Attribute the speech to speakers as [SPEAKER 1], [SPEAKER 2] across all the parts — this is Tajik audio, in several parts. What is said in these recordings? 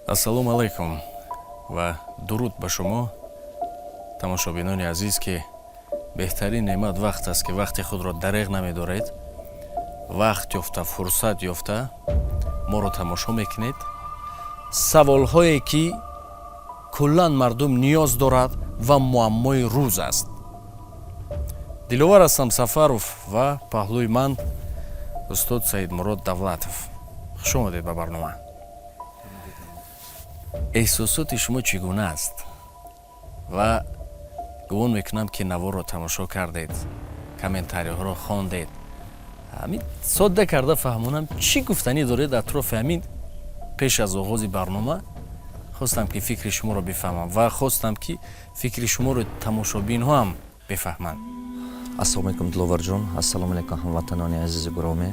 [SPEAKER 1] Ассалому алайкум ва дуруд ба шумо, тамошобинони азиз, ки беҳтарин неъмат вақт аст, ки вақти худро дареғ намедоред, вақт ёфта, фурсат ёфта моро тамошо мекунед. Саволҳое, ки куллан мардум ниёз дорад ва муаммои рӯз аст. Диловар ҳастам Сафаров ва паҳлӯи ман устод Саидмурод Давлатов. Хуш омадед ба барнома. Эҳсосоти шумо чӣ гуна аст? Ва гумон мекунам, ки наворро тамошо кардед, комментариҳоро хондед. Ҳамин содда карда фаҳмонам, чӣ гуфтанӣ доред атрофи ҳамин? Пеш аз оғози барнома хостам, ки фикри шуморо бифаҳмам ва хостам, ки фикри шуморо тамошобинҳо ҳам бифаҳманд.
[SPEAKER 2] Ассалому алайкум, Диловарҷон, ассалому алайкум, ҳамватанони азизи гиромӣ.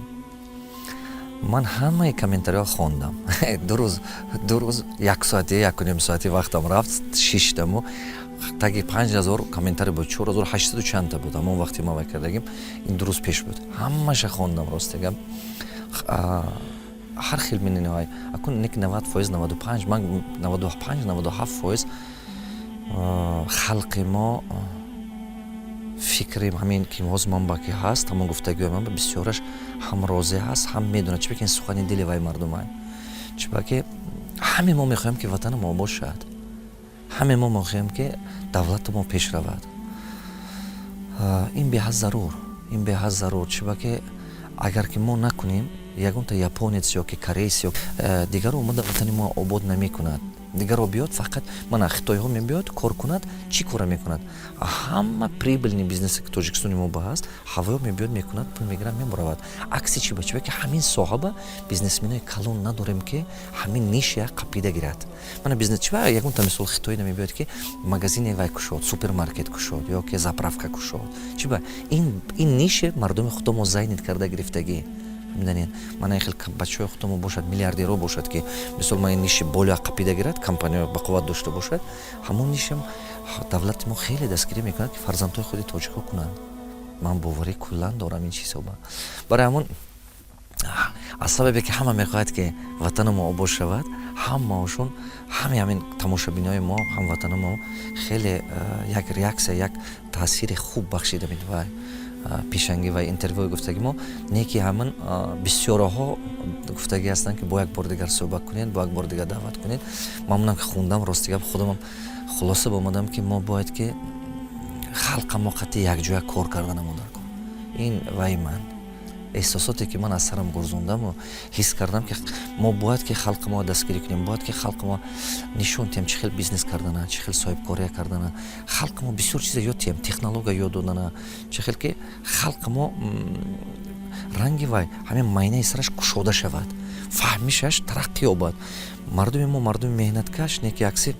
[SPEAKER 2] Ман ҳамаи комментариҳо хондам. 2 рӯз, 2 рӯз, як соати, якуним соати вақтам рафт, шиштаму таги 5000 комментарий буд, 4800 чандта буд. Ҳамон вақти ма вай кардагим, ин 2 рӯз пеш буд. Ҳамаша хондам. Росте гап, ҳар хел мнениҳои акун нек 90%, 95, ман 95, 97% халқи мо фикри ҳамин ки ҳозир ман ба ки ҳаст, ҳамон гуфтагиҳои ман ба бисёраш ҳам розӣ ҳаст, ҳам медонад, чӣ ки ин сухани дили вай мардумай. Чунки ҳаме мо мехоҳем, ки ватани мо обод шавад, ҳаме мо мехоҳем, ки давлати мо пеш равад. Ин беҳад зарур, ин беҳад зарур. Чунки агар ки мо накунем, ягонта японец ё ки кореец ё дигаро омада ватани мо обод намекунад. Дигаро биёд, фақат мана хитойҳо мебиёд, кор кунад. Чӣ кора мекунад? Ҳама прибыльный бизнесе, ки Тоҷикистони мо ба ҳаст, ҳавоё мебиёд, мекунад, пул мегирад, мебаравад. Акси чӣ ба? Чӣ ки ҳамин соҳаба бизнесменои калон надорем, ки ҳамин ниша қапида гирад. Мана бизнес чӣ ба ягонта мисол хитоӣ намебиёд, ки магазине вай кушод, супермаркет кушод ё ки заправка кушод? Чӣ ба ин нише мардуми худомо занят карда гирифтагӣ? Медонед, мана хел бачаҳои худомо бошад, миллиардеро бошад, ки мисол ман ин ниши боло қапида гирад, компания бақувват дошта бошад, ҳамон нишам давлати мо хеле дастгирӣ мекунад, ки фарзандҳои худи тоҷикҳо кунанд. Ман боварӣ куллан дорам ин чизҳоба. Барои ҳамон, аз сабабе ки ҳама мехоҳад, ки ватани мо обод шавад, ҳамаошон, ҳамаи ҳамин тамошобинои мо, ҳамватанои мо хеле як реаксия, як таъсири хуб бахшида ва пешангӣ ва интервюи гуфтаги мо не, ки ҳамин бисёроҳо гуфтагӣ ҳастанд, ки бо як бор дигар суҳбат кунед, бо як бор дигар даъват кунед. Мамнунам, ки хондам. Рости гап, худамам хулоса омадам, ки мо бояд ки халқамо қатъи якҷоя кор карданамо дар кор. Ин вай ман эҳсосоте, ки ман аз сарам гурзондаму ҳис кардам, ки мо бояд ки халқи мо дастгирӣ кунем, бояд ки халқи мо нишон диҳем, чӣ хел бизнес кардана, чӣ хел соҳибкория кардана, халқи мо бисёр чиза ёд диҳем, технология ёд додана, чӣ хел ки халқи мо ранги вай ҳамин майнаи сараш кушода шавад, фаҳмишаш тараққӣ ёбад. Мардуми мо мардуми меҳнаткаш не, ки аксе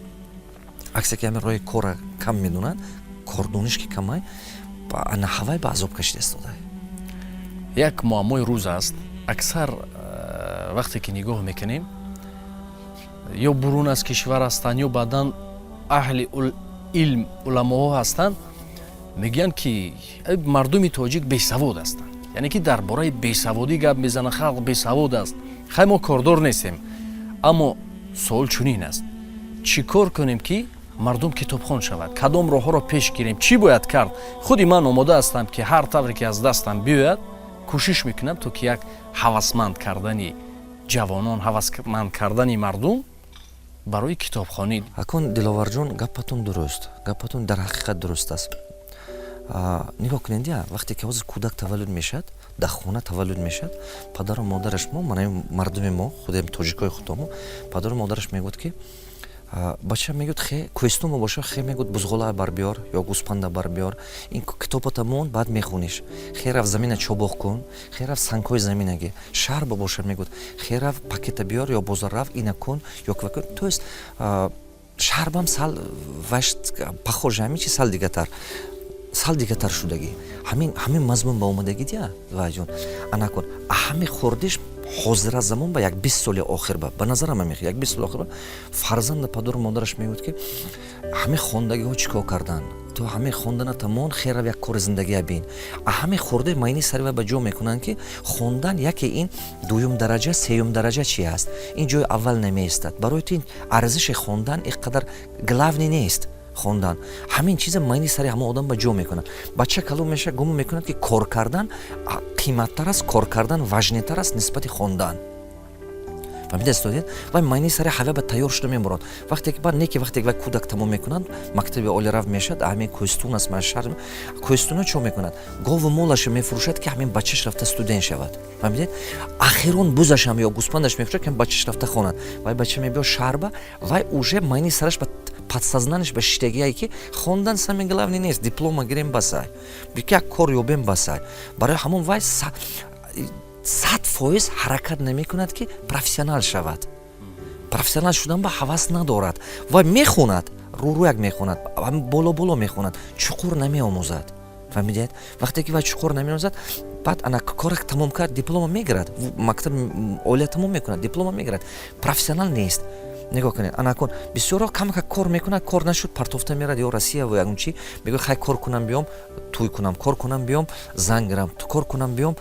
[SPEAKER 2] ки ҳамин роҳи кора кам медонад, кордониш ки камай, ана ҳавай ба азоб кашида истода.
[SPEAKER 1] Як муаммои рӯз аст. Аксар вақте ки нигоҳ мекунем, ё бурун аз кишвар ҳастанд, ё баъдан аҳли илм, уламоҳо ҳастанд, мегӯянд, ки мардуми тоҷик бесавод ҳастанд, яъне ки дар бораи бесаводӣ гап мезананд, халқ бесавод аст. Хай, мо кордор нестем, аммо суол чунин аст: чӣ кор кунем, ки мардум китобхон шавад? Кадом роҳҳоро пеш гирем? Чӣ бояд кард? Худи ман омода ҳастам, ки ҳар тавре ки аз дастам биёяд, кӯшиш мекунам, то ки як ҳавасманд кардани ҷавонон, ҳавасманд кардани мардум барои китобхонӣ.
[SPEAKER 2] Акун, Диловарҷон, гапатон дуруст, гапатон дар ҳақиқат дуруст аст. Нигоҳ кунед, я вақте ки ҳозир кӯдак таваллуд мешавад, дар хона таваллуд мешавад, падару модараш мо, мана мардуми мо, худем тоҷикои худомо, падару модараш мегӯяд, ки бача мегӯяд, хе кӯҳистомо боша, хе мегӯяд, бузғола барбиёр ё гӯспанда барбиёр, ин китобата мон, баъд мехониш, хе раф замина чобоқ кун, хе раф сангҳои замина ги. Шаҳр ба боша, мегӯяд, хе раф пакета биёр ё бозор раф, ина кун ё кун. То есть шаҳрбам сал ваш похоже, ҳамин чи сал дигатар, сал дигатар шудагӣ, ҳамин мазмун ба омадагӣ дия. Вайҷон, ана кун, ҳами хурдиш. Ҳозира замон ба як 20 соли охир ба назарам ҳамин як 20 соли охир ба фарзанда падару модараш мегӯяд, ки ҳамин хондагиҳо чӣ кор кардан, ту ҳамин хондана тамон херав, як кори зиндагия бин. А ҳамин хурде майни сари вай ба ҷо мекунанд, ки хондан яке ин дуюм дараҷа, сеюм дараҷа чи аст, ин ҷои аввал намеистад. Барои ту ин арзиши хондан ин қадар главный нест. Хондан ҳамин чиза майни сари ҳамон одам ба ҷо мекунад. Бача калон мешавад, гумон мекунад, ки кор кардан қиматтар аст, кор кардан важный тар аст нисбати хондан. Фаҳмида истодед? Вай майни сари ҳава ба тайёр шуда мебурад. Вақте ки баъд не ки вақте ки вай кӯдак тамом мекунад, мактаби олӣ рав мешавад, ҳамин кӯҳистон аст, ман шаҳр кӯҳистона чо мекунад? Гову молаша мефурӯшад, ки ҳамин бачаш рафта студент шавад. Фаҳмидед? Ахирон бузашам ё гӯспандаш мефурӯшад, ки бачаш рафта хонад. Вай бача мебиёд шаҳрба, вай уже майни сараш ба подсознание ш ба шиштагие, ки хондан самое главное нест, диплома гирем, басай, ки як кор ёбем, басай. Барои ҳамон вай 100% ҳаракат намекунад, ки профессионал шавад. Профессионал шудан ба ҳавас надорад. Вай мехонад, рӯрӯяк мехонад, боло боло мехонад, чуқур намеомӯзад. Фаҳмидед? Вақте ки вай чуқур намеомӯзад, баъд ана кора тамом кард, диплома мегирад, мактаб олия тамом мекунад, диплома мегирад, профессионал нест. Нигоҳ кунед, анакун бисёро камака кор мекунад, кор нашуд, партофта мерад ё Россия ва ягон чи. Мегӯяд: «Хай, кор кунам, биём, тӯй кунам, кор кунам, биём, зан гирам, кор кунам, биём».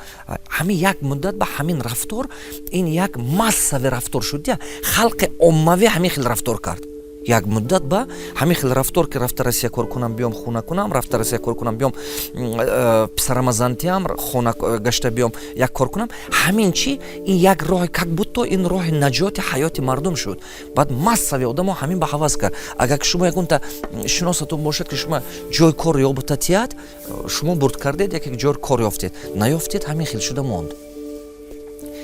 [SPEAKER 2] Ҳамин як муддат ба ҳамин рафтор, ин як массовый рафтор шуд, я халқи оммавӣ ҳамин хел рафтор кард. Як муддат ба ҳамин хел рафтор, ки рафта Россия кор кунам, биём, хона кунам, рафта Россия кор кунам, биём, писарама зантиам, хона гашта биём, як кор кунам. Ҳамин чи ин як роҳи, как будто ин роҳи наҷоти ҳаёти мардум шуд. Баъд массовый одамо ҳамин ба ҳавас кард. Агар ки шумо ягонта шиносатон бошад, ки шумо ҷои кор ёбутатият, шумо бурд кардед, яке ҷои кор ёфтед, наёфтед, ҳамин хел шуда монд.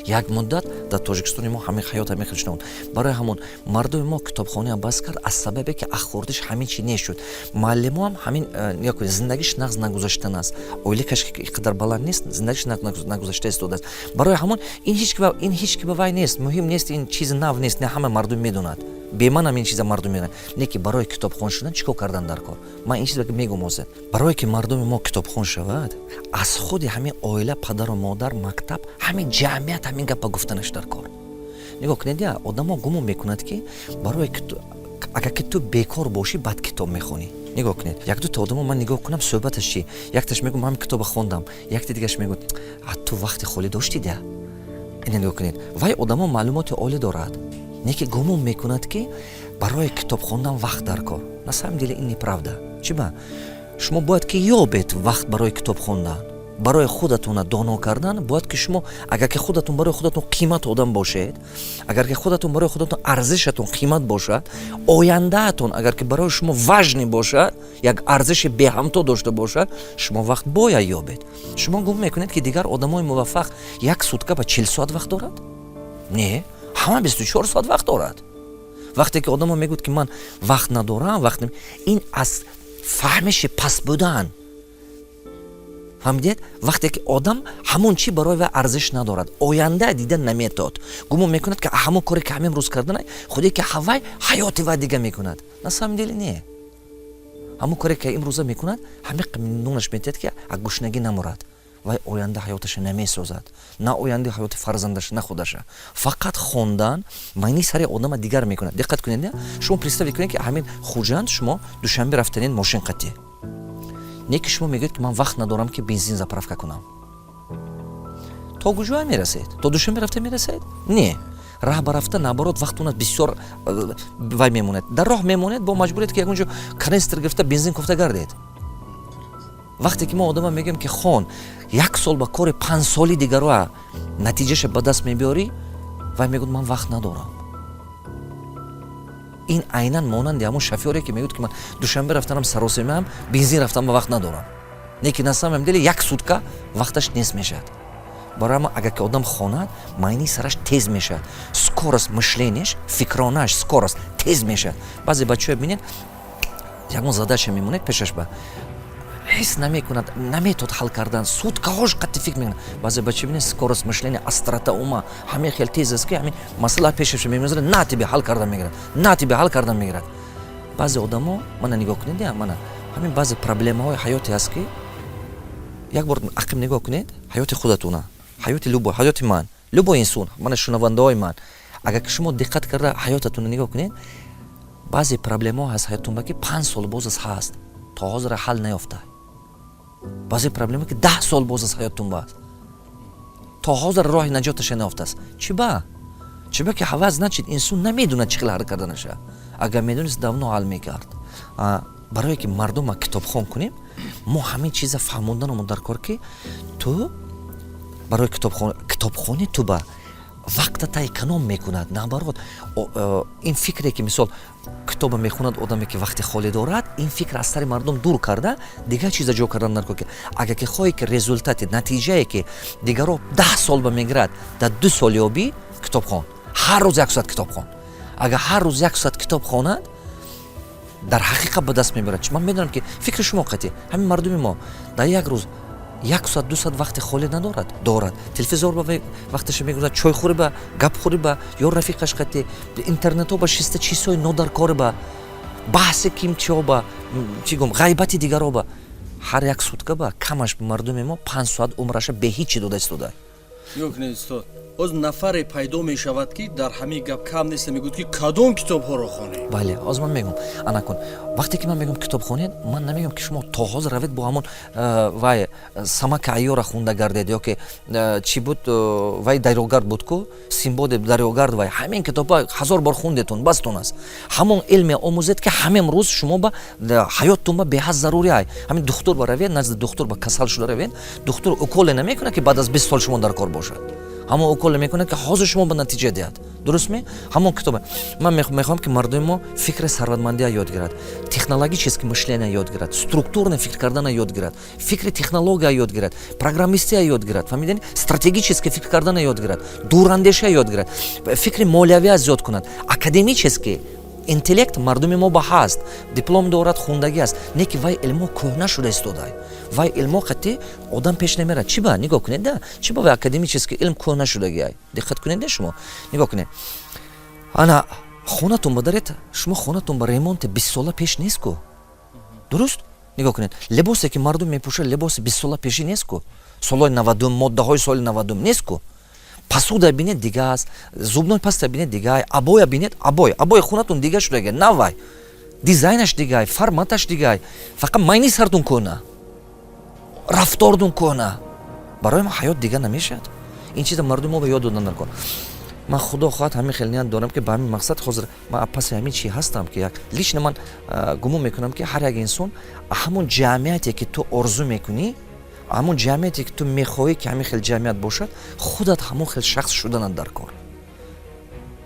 [SPEAKER 2] Як муддат дар Тоҷикистони мо ҳамин ҳаёт ҳамин хел шуда монд. Барои ҳамон мардуми мо китобхонаам бас кард, аз сабабе ки аххордиш ҳамин чи нешуд. Муаллимоам ҳамин нигоҳ кунед, зиндагиш нағз нагузаштан аст, ойликаш қадар баланд нест, зиндагиш нагузашта истодааст. Барои ҳамон ин ҳеҷ ки ба вай нест, муҳим нест, ин чизи нав нест, не, ҳама мардум медонад, беманам ин чиза мардум медонад. Не ки барои китобхон шудан чӣ кор кардан дар кор? Ман ин чиза мегӯм ҳозир. Барое ки мардуми мо китобхон шавад, аз худи ҳамин оила, падару модар, мактаб, ҳамин ҷамъият ҳамин гапа гуфтанаш дар кор. Нигоҳ кунед, я одамо гумон мекунад, ки барои агар ки ту бекор бошӣ, баъд китоб мехонӣ. Нигоҳ кунед, як дута одамо ман нигоҳ кунам, суҳбаташ чи? Якташ мегӯ: «Ман китоба хондам». Якти дигаш мегӯ: «А ту вақти холӣ доштӣ да?» Ина нигоҳ кунед, вай одамо маълумоти олӣ дорад, не ки гумон мекунад, ки барои китоб хондан вақт дар кор. На самом деле ин неправда. Чиба шумо бояд ки ёбед вақт барои китоб хондан, барои худатона доно кардан? Бояд ки шумо, агар ки худатон барои худатон қимат одам бошед, агар ки худатон барои худатон арзишатон қимат бошад, ояндаатон агар ки барои шумо важный бошад, як арзиши беҳамто дошта бошад, шумо вақт бояд ёбед. Шумо гумон мекунед, ки дигар одамои муваффақ як сутка ба 40 соат вақт дорад? Не, ҳама 24 соат вақт дорад. Вақте ки одамо мегӯяд, ки ман вақт надорам, вақт, ин аз фаҳмиши паст будан. Фаҳмидед? Вақте ки одам ҳамон чӣ барои вай арзиш надорад, оянда дида наметод, гумон мекунад, ки ҳамон коре ки ҳамин рӯз кардана, худе ки ҳавай ҳаёти вай дига мекунад. На самом деле не. Ҳамон коре ки имрӯза мекунад, ҳамин нонаш метиҳад, ки аз гушнагӣ намурад. Вай оянда ҳаёташа намесозад, на ояндаи ҳаёти фарзандаша, на худаша. Фақат хондан майни сари одама дигар мекунад. Диққат кунед, шумо представить кунед, ки ҳамин Хуҷанд шумо Душанбе рафтанед мошин қатӣ. Не ки шумо мегӯед, ки ман вақт надорам, ки бензин заправка кунам. То куҷоя мерасед? То Душанбе рафта мерасед? Не, раҳ ба рафта, наоборот, вақтона бисёр вай мемонад, дар роҳ мемонед, бо маҷбуред, ки ягон ҷо канистр гирифта, бензин кофта гардед. Вақте ки мо одама мегӯем, ки хон, як сол ба кори 5 соли дигароа натиҷаша ба даст мебиёрӣ, вай мегӯяд: «Ман вақт надорам». Ин айнан монанди ҳамон шофёре, ки мегӯяд, ки ман Душанбе рафтанам саросемаам, бензин рафтан ба вақт надорам. Не ки на самом деле як сутка вақташ нест мешавад. Барои ҳама, агар ки одам хонад, майни сараш тез мешавад, скорость мышления ш, фикронаш, скорость тез мешавад. Баъзе бачаҳо бинед, ягон задача мемонед пешаш, ба ҳис намекунад, наметод ҳал кардан, суткаҳош қатъи фикр мекунад. Баъзе бача бинед, скорость мышления, острота ума ҳамин хел тез аст, ки ҳамин масъала пешаш мемезара, на тебе ҳал кардан мегирад, на тебе ҳал кардан мегирад. Баъзе одамо, мана нигоҳ кунед, мана ҳамин баъзе проблемаҳои ҳаёте ҳаст, ки як бор ақиб нигоҳ кунед, ҳаёти худатуна, ҳаёти любой, ҳаёти ман, Любой инсон, мана шунавандаҳои ман, агар ки шумо диққат карда ҳаётатонро нигоҳ кунед, баъзе проблемаҳо ҳаст ҳаётатон ба, ки 5 сол боз аз ҳаст, то ҳозира ҳал наёфта. Баъзе проблема, ки 10 сол боз аз ҳаётатон ба аст, то ҳозир роҳи наҷоташа наёфтааст. Чӣ ба? Чӣ ба ки ҳавас, значит, инсон намедонад, чӣ хел ҳал карданаша. Агар медонист, давно ҳал мекард. Барое ки мардума китобхон кунем, мо ҳамин чиза фаҳмонданамо дар кор, ки ту барои китобхонӣ ту ба вақтата эконом мекунад. Наоборот, ин фикре, ки, мисол, китоба мехонад одаме, ки вақти холӣ дорад, ин фикр аз сари мардум дур карда, дигар чиза ҷо кардан дар кор, ки агар ки хоҳӣ, ки результати, натиҷае, ки дигаро 10 сол ба мегирад, дар 2 сол ёбӣ, китобхон. Ҳар рӯз як соат китоб хон. Агар ҳар рӯз як соат китоб хонад, дар ҳақиқат ба даст мебарад. Ман медонам, ки фикри шумо қатъӣ. Ҳамин мардуми мо дар як рӯз як соат, 2 соат вақти холӣ надорад. Дорад телевизор ба вақташа мегузарад, чойхӯрӣ ба, гапхӯрӣ ба ё рафиқаш қатӣ, интернетҳо ба шиста, чизҳои нодаркорӣ ба, баҳси кимчиҳо ба, чӣ гум, ғайбати дигаро ба. Ҳар як сутка ба камаш мардуми мо 5 соат умраша беҳичи дода истода.
[SPEAKER 1] Нигоҳ кунед, устод, боз нафаре пайдо мешавад, ки дар ҳамин гап кам нест, мегӯяд, ки кадом китобҳоро хонем?
[SPEAKER 2] Бале, ҳозир ман мегӯм. Ана кун, вақте ки ман мегӯям китоб хонед, ман намегӯям, ки шумо то ҳозир равед, бо ҳамон вай Самака Айёра хунда гардед ё ки чӣ буд, вай дарёгард буд ку, Симбоди дарёгард. Вай ҳамин китобҳо ҳазор бор хундетун, бастун аст. Ҳамон илме омӯзед, ки ҳамин рӯз шумо ба ҳаёттун ба беҳад зарурӣ ай. Ҳамин духтур ба равед, назди духтур ба касал шуда равед, духтур уколе намекунад, ки баъд аз 20 сол шумо дар кор бошад. Ҳамон уколе мекунад, ки ҳозир шумо ба натиҷа диҳад. Дуруст ме? Ҳамон китобе. Ман мехоҳам, ки мардуми мо фикри сарватмандия ёд гирад, технологическое мышление ёд гирад, структурно фикр кардана ёд гирад, фикри технология ёд гирад, программистия ёд гирад, фаҳмидани, стратегически фикр кардана ёд гирад, дурандешия ёд гирад, фикри молиявия зиёд кунад. Академический интеллект мардуми мо ба ҳаст, диплом дорад, хундагӣ аст, не ки вай илмо кӯҳна шуда истода, вай илмо қатъи одам пеш намерад. Чӣ ба? Нигоҳ кунед да, чӣ ба вай академический илм кӯҳна шудагиай? Диққат кунед да, шумо нигоҳ кунед. Ана хонатон ба даред, шумо хонатон ба ремонти 20 сола пеш нест ку, дуруст? Нигоҳ кунед, либосе, ки мардум мепӯшад, либоси 20 сола пешӣ нест ку, солҳои 90-ум, моддаҳои соли 90-ум нест ку. Посуда бинед, дига аст, зубной паста бинед, дига, обоя бинед, обои хонатон дига шудага, навай, дизайнаш дигай, форматаш дигай. Фақат майни сартун кӯна, рафтордун кӯна. Барои ман ҳаёт дига намешавад. Ин чиза мардум мо ба ёд додан даркор. Ман, худо хоҳад, ҳамин хел ният дорам, ки ба ҳамин мақсад ҳозир ман паси ҳамин чи ҳастам, ки як лично ман гумон мекунам, ки ҳар як инсон ҳамон ҷамъияте, ки ту орзу мекунӣ, ҳамон ҷамъияте, ки ту мехоҳӣ, ки ҳамин хел ҷамъият бошад, худат ҳамон хел шахс шуданат дар кор,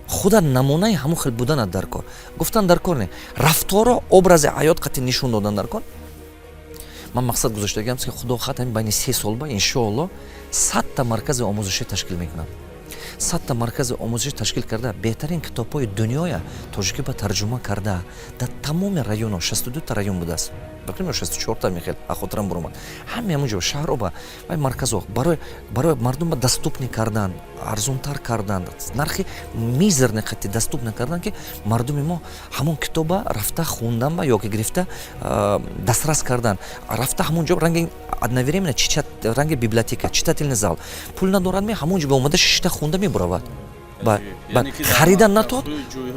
[SPEAKER 2] худат намунаи ҳамон хел буданат дар кор. Гуфтан дар кор не, рафторо, образи ҳаёт қатъи нишон додан дар кор. Ман мақсад гузоштагиам, ки, худо хоҳад, ҳамин байни 3 сол ба, иншоалло, 100-та маркази омӯзишӣ ташкил мекунам. 100-та маркази омӯзишӣ ташкил карда, беҳтарин китобҳои дунёя тоҷикӣ ба тарҷума карда, дар тамоми районҳо, 62-та район будааст, 64-та, мехел хотирам буромад, ҳаме ҳамон ҷо шаҳрҳо ба вай марказҳо барои мардум ба доступный кардан, арзонтар кардан, нархи мизерный қати доступный кардан, ки мардуми мо ҳамон китоба рафта хундан ба ё ки гирифта дастрас кардан, рафта ҳамон ҷо ранги одновременно ранги библиотека, читательный зал. Пул надорад ме, ҳамон ҷо ба омада шишта хунда мебуравад, харидан натод.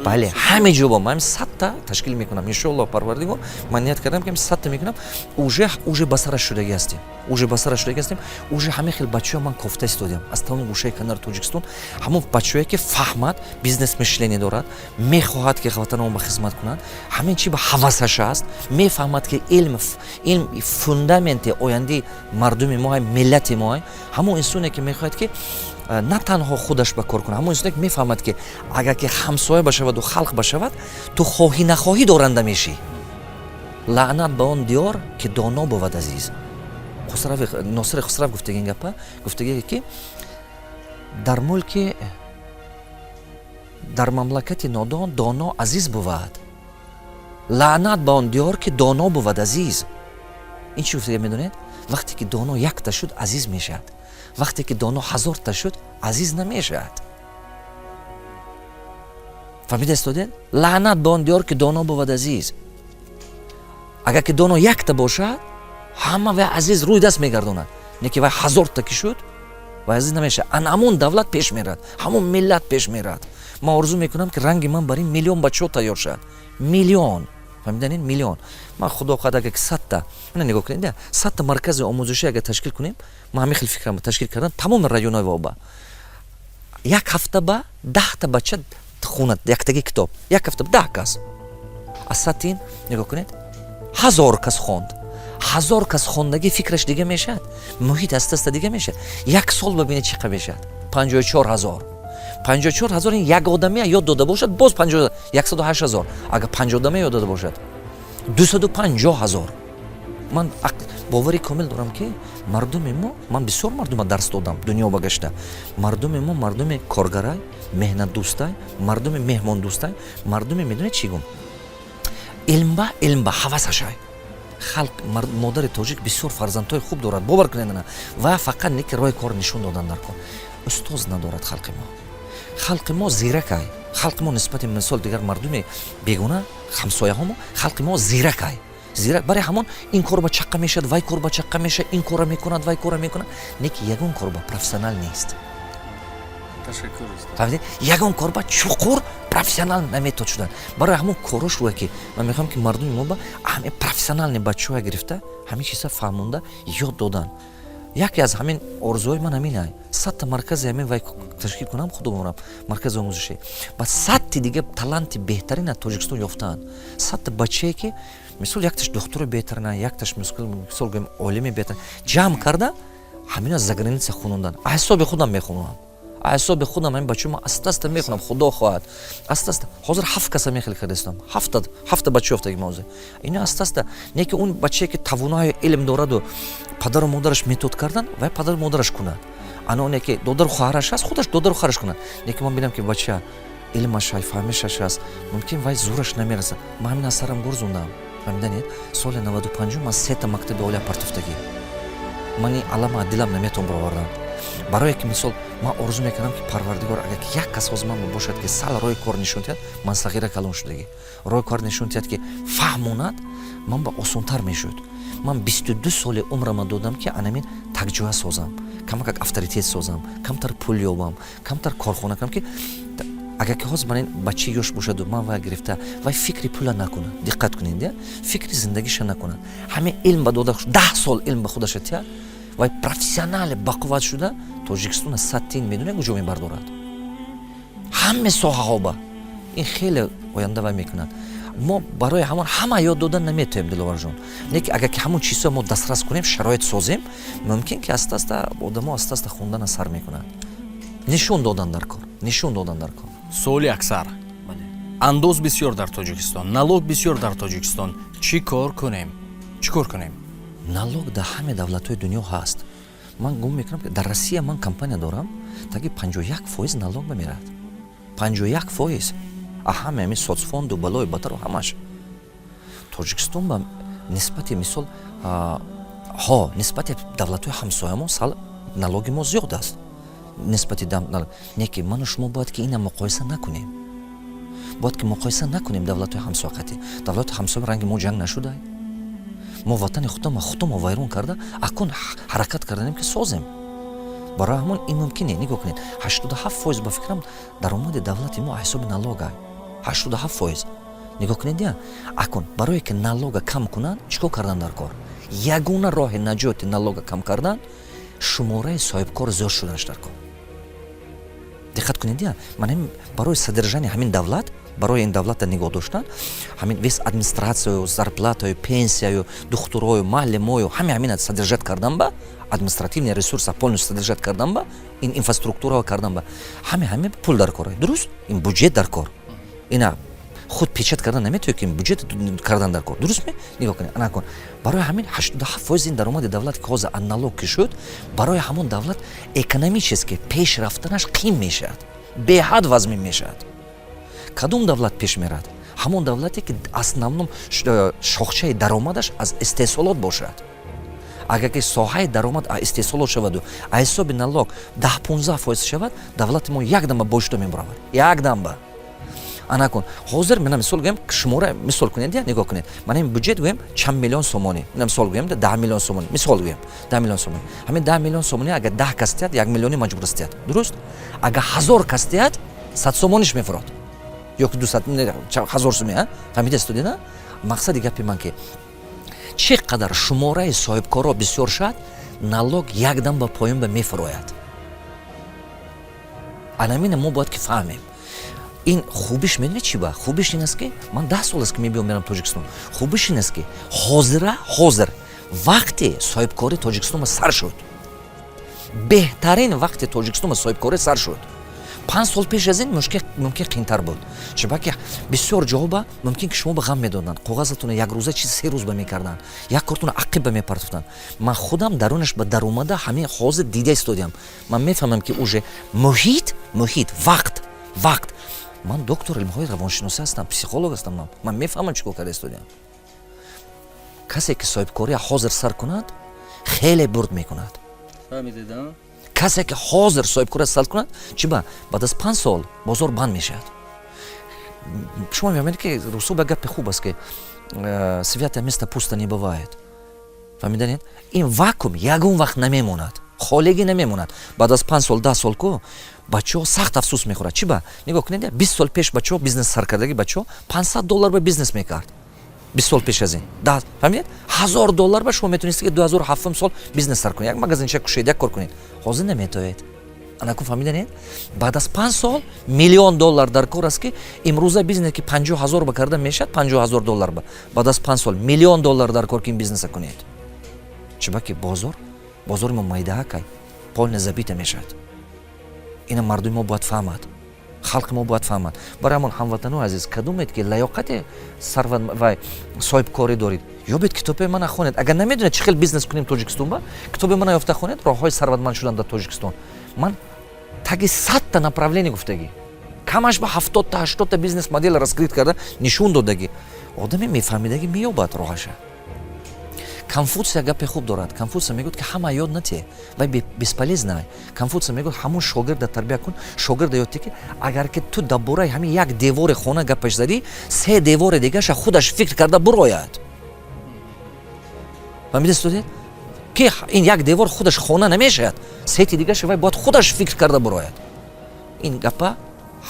[SPEAKER 2] Бале, ҳаме ҷо ба ман 100-та ташкил мекунам, иншоалло. Парвардигор, ман ният кардам, ки 100-та мекунам. Уже ба сараш шудагӣ ҳастем, уже ба сараш шудагӣ ҳастем. Уже ҳамин хел бачаҳо ман кофта истодиам аз тамоми гӯшаи канари Тоҷикистон. Ҳамон бачаҳое, ки фаҳмад, бизнес мышление дорад, мехоҳад, ки ватанамон ба хизмат кунад, ҳамин чи ба ҳавасаш аст, мефаҳмад, ки илм фундаменти ояндаи мардуми мо, миллати мо. Ҳамон инсоне, ки мехоҳад, ки на танҳо худаш ба кор кунад, ҳамон инсоне, ки мефаҳмад, ки агар ки ҳамсоя башаваду халқ башавад, ту хоҳӣ нахоҳӣ доранда мешӣ. Лаънат ба он диёр, ки доно бувад азиз. Носири Хусрав гуфтаги ин гапа, гуфтагие, ки дар мулки, дар мамлакати нодон доно азиз бувад. Лаънат ба он диёр, ки доно бувад азиз. Ин чӣ гуфтага, медонед? Вақте ки доно якта шуд, азиз мешавад. Вақте ки доно ҳазорта шуд, азиз намешавад. Фаҳмида истодед? Лаънат ба он диёр, ки доно бувад азиз. Агар ки доно якта бошад, ҳама вай азиз, рӯи даст мегардонад. Не ки вай ҳазорта ки шуд. Ва аз ин намешавад. Ана ҳамон давлат пеш мерад, ҳамон миллат пеш мерад. Ман орзу мекунам, ки ранги ман бар ин миллион бачаҳо тайёр шавад. Миллион, фаҳмиданин, миллион. Ман, худо хоҳад, агар 100-та, мана нигоҳ кунед, 100-та маркази омӯзишӣ агар ташкил кунем, ман ҳамин хел фикрам, ташкил кардан тамоми районҳои воба, як ҳафта ба 10-та бача хонад яктаги китоб, як ҳафта 10 кас, аз 100-ин, нигоҳ кунед, 1000 кас хонд. 1000 кас хондагӣ, фикраш дига мешавад, муҳит аста аста дига мешавад. Як сол бибинед, чӣ қа мешавад: 54 000. 54 000 ин як одамия ёд дода бошад, боз 108 000. Агар панҷ одамия ёд дода бошад, 250 000. Ман бовари комил дорам, ки мардуми мо, ман бисёр мардума дарс додам, дунё ба гашта, мардуми мо мардуми коргарай, меҳнатдӯстай, мардуми меҳмондӯстай, мардуми, медонед чӣ гум, илмба ҳавасашай. Халқ, модари тоҷик бисёр фарзандҳои хуб дорад, бовар кунед. Ана ва фақат не ки роҳи кор нишон додан дар кор, устоз надорад халқи мо. Халқи мо зиракай. Халқи мо нисбати, мисол, дигар мардуми бегуна ҳамсояҳомо, халқи мо зиракай, зирак. Барои ҳамон ин кор ба чаққа мешавад, вай кор ба чаққа мешавад, ин кора мекунад, вай кора мекунад, не ки ягон кор ба профессионал нест. Фаҳмидед? Ягон кор ба чуқур профессионал наметод шудан. Барои ҳамон корош рӯя, ки ман мехоҳам, ки мардуми мо ба ҳамин профессиональный бачаҳоя гирифта, ҳамин чиза фаҳмонда, ёд додан. Яке аз ҳамин орзуҳои ман ҳамин ай: 100-та маркази ҳамин вай ташкил кунам, худо бомрам, маркази омӯзишӣ, ба 100-ти дига таланти беҳтарин аз Тоҷикистон ёфтаанд. 100-та бачае, ки, мисол, якташ духтури беҳтарина, якташ, мисол гӯем, олими беҳтарин, ҷамъ карда, ҳамина за граница хонондан. Аз ҳисоби худам мехонам, аз ҳисоби худам ҳамин бачаҳо аста аста мехонам, худо хоҳад, аста аста. Ҳозир ҳафт каса мехел кардастам, ҳафта бача ёфтаги мавзӯ ино аста аста. Не ки он бачае, ки тавонои илм дораду падару модараш метод кардан, вай падару модараш кунад. Ана оне ки додару хоҳараш ҳаст, худаш додару хоҳараш кунад. Не ки ман бинам, ки бача илмаш ҳай, фаҳмишаш ҳаст, мумкин вай зӯраш намерасад. Ман ҳамин аз сарам гурзондам, фаҳмиданед? Соли 95-ум ман сета мактаби олия партофтагӣ. Ман ин алама аз дилам наметавон баровардан. Барое ки, мисол, ман орзу мекардам, ки Парвардигор, агар ки як кас ҳозир ман бошад, ки сал роҳи кор нишон диҳад, ман сағира калон шудагӣ, роҳи кор нишон диҳад, ки фаҳмонад, ман ба осонтар мешуд. Ман 22 соли умрама додам, ки анамин такҷоя созам, камакак авторитет созам, камтар пул ёбам, камтар корхона кунам, ки агар ки ҳозир ман ин бачаи ёш бошаду ман вай гирифта, вай фикри пула накунад, диққат кунед, фикри зиндагиша накунад, ҳамин илм ба дода, 10 сол илм ба худаша тиҳад, вай профессионале бақувват шуда, Тоҷикистона 100 тин, медонед, куҷо мебардорад, ҳаме соҳаҳо ба ин хеле оянда вай мекунад. Мо барои ҳамон ҳама ёд додан наметавем, Диловарҷон, лекин агар ки ҳамон чизҳо мо дастрас кунем, шароит созем, мумкин ки аста аста одамо аста аста хондана сар мекунанд. Нишон додан дар кор, нишон додан дар кор.
[SPEAKER 1] Суоли аксар: андоз бисёр дар Тоҷикистон, налог бисёр дар Тоҷикистон, чӣ кор кунем, чӣ кор кунем?
[SPEAKER 2] Налог дар ҳаме давлатҳои дунё ҳаст. Ман гумон мекунам, ки дар Россия, ман компания дорам, таги 51% налог мемерад, 51% ҳаме ҳамин соцфонду балои батару ҳамаш. Тоҷикистон ба нисбати, мисол, ҳо, нисбати давлатҳои ҳамсоямон сал налоги мо зиёд аст нисбати, не ки ману шумо бояд ки ина муқоиса накунем, бояд ки муқоиса накунем давлатҳои ҳамсоя қатӣ. Давлати ҳамсоя ранги мо ҷанг нашуда. Мо ватани худама худомо вайрон карда, акун ҳаракат карданем, ки созем. Барои ҳамон ин мумкин не. Нигоҳ кунед, 87%, ба фикрам, даромади давлати мо ҳисоби налога, 87%. Нигоҳ кунед, я акун барое ки налога кам кунанд, чӣ кор кардан дар кор? Ягона роҳи наҷоти налога кам кардан — шумораи соҳибкор зиёд шуданаш дар кор. Диққат кунед, я ман барои содержание ҳамин давлат, барои ин давлата нигоҳ доштан, ҳамин весь администрацияю, зарплатаю, пенсияю, духтурою, муаллимою, ҳаме ҳамина содержать кардан, ба административный ресурса полностью содержать кардан, ба ин инфраструктура кардан, ба ҳаме пул дар кор, дуруст? Ин бюджет дар кор. Ина худ печать кардан наметавонед, ки бюджет кардан дар кор, дуруст ме? Нигоҳ кунед, ана кун, барои ҳамин 87% ин даромади давлат, ки ҳозир налог ки шуд, барои ҳамон давлат экономически пеш рафтанаш қим мешавад, беҳад вазмин мешавад. Кадом давлат пеш мерад? Ҳамон давлате, ки основном шохчаи даромадаш аз истеҳсолот бошад. Агар ки соҳаи даромад истеҳсолот шаваду аз ҳисоби налог 10-15% шавад, давлати мо якдамба бошида мебаравад, якдамба. Ана кун, ҳозир мана мисол гӯем, шумора мисол кунед, я нигоҳ кунед, мана ин бюджет гӯем, чанд миллион сомонӣ, мана мисол гӯем, 10 миллион сомонӣ, мисол гӯем, 10 миллион сомонӣ. Ҳамин 10 миллион сомонӣ агар 10 кас диҳад, 1 миллиони маҷбур аст диҳад, дуруст? Агар 1000 кас диҳад, 100 сомониш мефурод ё ки 200 ҳазор суми. Фаҳмида истодед? Мақсади гапи ман ки чӣ қадар шумораи соҳибкорро бисёр шавад, налог якдам ба поён ба мефурояд. Анамина мо бояд ки фаҳмем. Ин хубиш медонед чӣ ба? Хубиш ин аст, ки ман 10 сол аст, ки мебиём, мерам Тоҷикистон. Хубиш ин аст, ки ҳозира, ҳозир вақти соҳибкории Тоҷикистон сар шуд, беҳтарин вақти Тоҷикистон соҳибкорӣ сар шуд. 5 сол пеш аз ин мумкин қиинтар буд, чунки бисёр ҷоба мумкин ки шумо ба ғам медоданд, коғазатона як рӯза чиз 3 рӯз ба мекарданд, як кортона ақиб ба мепартофтанд. Ман худам дарунаш ба даромада, ҳамин ҳозир дида истодиам. Ман мефаҳмам, ки уже муҳит, вақт. Ман доктор илмҳои равоншиносӣ ҳастам, психолог ҳастам. Ман мефаҳмам, чӣ кор карда истодиам. Касе ки соҳибкория ҳозир сар кунад, хеле бурд мекунад. Касе ки ҳозир соҳибкория сар кунад, чӣ ба баъд аз 5 сол бозор банд мешавад. Шумо мефаҳмед, ки русо ба гапи хуб аст, ки «святое место пусто не бывает». Фаҳмиданед? Ин вакуум ягон вақт намемонад, холигӣ намемонад. Баъд аз 5 сол, 10 сол ку бачаҳо сахт афсӯс мехӯрад. Чӣ ба? Нигоҳ кунед, 20 сол пеш бачаҳо бизнес саркардаги, бачаҳо 500 доллар ба бизнес мекард. 20 сол пеш аз ин, фаҳмидед, 1000 доллар ба шумо метавонистед, ки 2007 сол бизнес сар кунед, як магазинча кушед, як кор кунед. Ҳозир наметавонед. Анаку, фаҳмиданед? Баъд аз 5 сол миллион доллар дар кор аст, ки имрӯза бизнес ки 50 000 ба карда мешавад, 50 000 доллар ба, баъд аз 5 сол миллион доллар дар кор, ки ин бизнеса кунед. Чиба ки бозори мо майдаакай, полный забита мешавад. Ина мардуми мо бояд фаҳмад, халқи мо бояд фаҳмад. Барои ҳамон, ҳамватанои азиз, кадомед ки лаёқати сарват вай соҳибкорӣ доред, ёбед, китоби мана хонед. Агар намедонед, чӣ хел бизнес кунем Тоҷикистон ба, китоби мана ёфта хонед, «Роҳҳои сарватманд шудан дар Тоҷикистон». Ман таги 100-та направление гуфтагӣ, камаш ба 70-та, 80-та бизнес модел раскрыть карда нишон додагӣ. Одаме мефаҳмидагӣ меёбад роҳаша. Конфутсия гапе хуб дорад. Конфутсия мегӯяд, ки ҳама ёд натие, вай бесполезно. Конфутсия мегӯяд: ҳамон шогирда тарбия кун, шогирда ёд, ки агар ки ту дар бораи ҳамин як девори хона гапаш задӣ, се девори дигаша худаш фикр карда бурояд. Фаҳмида студед, ки ин як девор худаш хона намешавад, сети дигаша вай бояд худаш фикр карда бурояд. Ин гапа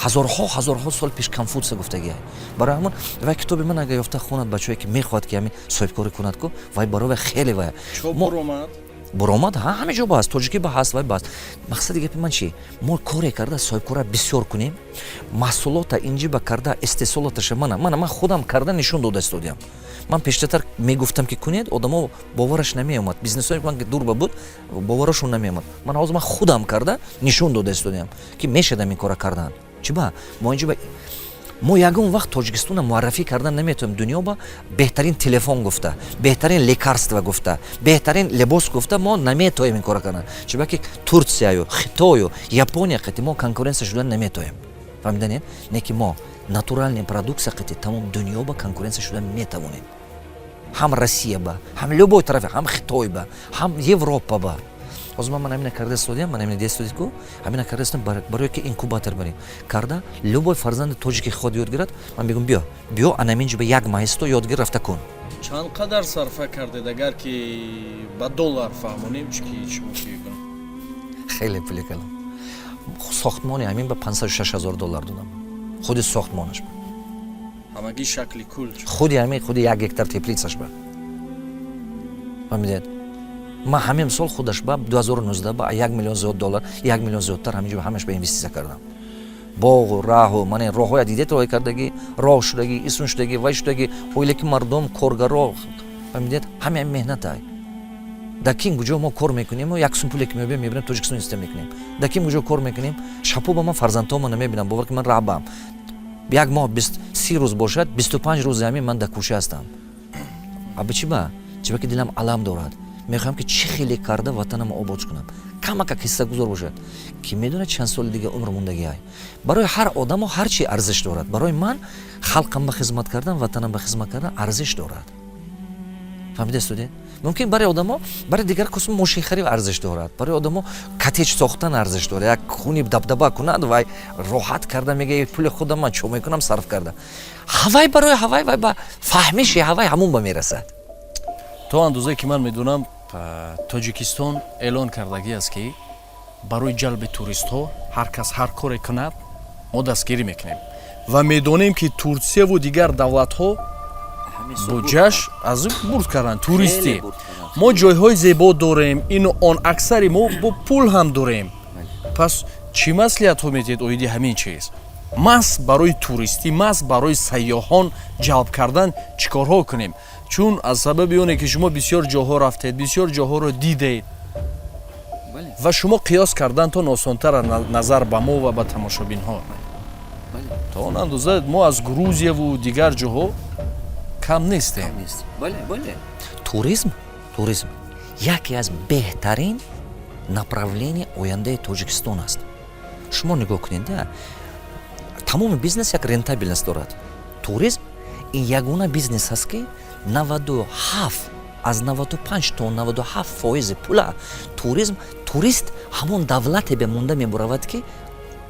[SPEAKER 2] ҳазорҳо, ҳазорҳо сол пеш Конфутсия гуфтагиа. Барои ҳамон вай китоби ман агар ёфта хонад, бачаҳое ки мехоҳад, ки ҳамин соҳибкорӣ кунад ку, вай барои вай хеле вай буромад. Ҳа, ҳаме ҷо ба ҳаст, тоҷикӣ ба ҳаст, вай ба ҳаст. Мақсади гапи ман чи? Мо коре карда соҳибкора бисёр кунем, маҳсулота инҷиба карда, истеҳсолоташа мана ман худам карда нишон дода истодиам. Ман пештартар мегуфтам, ки кунед, одамо бовараш намеомад. Бизнесҳое ман ки дур ба буд, боварашон намеомад. Ман ҳозир ман худам карда нишон дода истодиам, ки мешадам ин кора кардан. Чиба мо инҷо мо ягон вақт Тоҷикистонро муаррафӣ кардан наметавонем дунё ба? Беҳтарин телефон гуфта, беҳтарин лекарство гуфта, беҳтарин либос гуфта, мо наметавонем ин кора кардан. Чиба ки Турсияю, Хитою, Япония қати мо конкуренция шудан наметавонем. Фаҳмиданед? Не ки мо натуральный продукция қати тамом дунё ба конкуренция шудан метавонем, ҳам Россия ба, ҳам любой тарафе, ҳам Хитой ба, ҳам Европа ба. Ҳозир ман ҳамина карда истодиам, ман ҳамина дида ку, ҳамина карда истодиам, барое ки инкубатор барем карда. Любой фарзанди тоҷики худ ёд гирад, ман мегӯям: «Биё, биё, анамин ҷо ба як маҳ исто, ёд гир, рафта кун».
[SPEAKER 1] Чанд қадар сарфа кардед, агар ки ба доллар фаҳмонем, чӣ ки шумо ки?
[SPEAKER 2] Хеле пули калон. Сохтмони ҳамин ба 506 000 доллар додам, худи сохтмонаш.
[SPEAKER 1] Ҳамагӣ шакли кул?
[SPEAKER 2] Худи ҳамин, худи 1 гектар теплицаш ба. Фаҳмидед? Ман ҳамин сол худаш ба 2019 ба 1 миллион зиёд доллар, 1 миллион зиёдтар ҳаминҷо ҳамаш ба инвеститсия кардам. Боғу раҳу мана роҳҳоя дидед, роҳи кардагӣ, роҳ шудагӣ, исун шудагӣ, вай шудагӣ, оиле ки мардум, коргаро, фаҳмидед, ҳамин меҳнатай. Дар ким куҷо мо кор мекунем, як сум пуле ки меобем, мебинем, Тоҷикистон инвеститсия мекунем. Дар ким куҷо кор мекунем, шабҳо ба ман фарзандҳомо намебинам. Бовар ки ман раҳбам, як моҳ 30 рӯз бошад, 25 рӯзи ҳамин ман дар кӯча ҳастам. Аба чӣ ба? Чиба ки дилам алам дорад, мехоҳам, ки чӣ хеле карда ватанамо обод кунам, камакак ҳиссагузор бошад. Ки медонад, чанд соли дига умр мондагиай. Барои ҳар одамо ҳар чи арзиш дорад. Барои ман халқам ба хизмат кардан, ватанам ба хизмат кардан арзиш дорад. Фаҳмида студед? Мумкин барои одамо, барои дигар кас мошинхарӣ арзиш дорад, барои одамо коттедж сохтан арзиш дорад, як хуни дабдаба кунад, вай роҳат карда мега: «Пули худам, ман чо мекунам, сарф карда». Ҳавай барои ҳавай, вай ба фаҳмиши ҳавай ҳамун ба мерасад.
[SPEAKER 1] То андозае ки ман медонам, Тоҷикистон эълон кардагӣ аст, ки барои ҷалби туристҳо ҳар кас ҳар коре кунад, мо дастгирӣ мекунем, ва медонем, ки Турсияву дигар давлатҳо буҷаш аз бурд карданд туристӣ. Мо ҷойҳои зебо дорем, ину он, аксари мо бо пул ҳам дорем. Пас чӣ маслиҳатҳо медиҳед оиди ҳамин чиз? Маҳз барои туристӣ, маҳз барои сайёҳон ҷалб кардан чӣ корҳо кунем? Чун аз сабаби оне ки шумо бисёр ҷоҳо рафтед, бисёр ҷоҳоро дидед ва шумо қиёс кардантон осонтар назар ба мо ва ба тамошобинҳо. То он андоза мо аз Грузияву дигар ҷоҳо кам нестем.
[SPEAKER 2] Туризм яке аз беҳтарин направление ояндаи Тоҷикистон аст. Шумо нигоҳ кунед, тамоми бизнес як рентабельность дорад. Туризм ин ягона бизнес аст, ки 97, аз 95 то 97% пула туризм, турист ҳамон давлате бе монда мебуравад, ки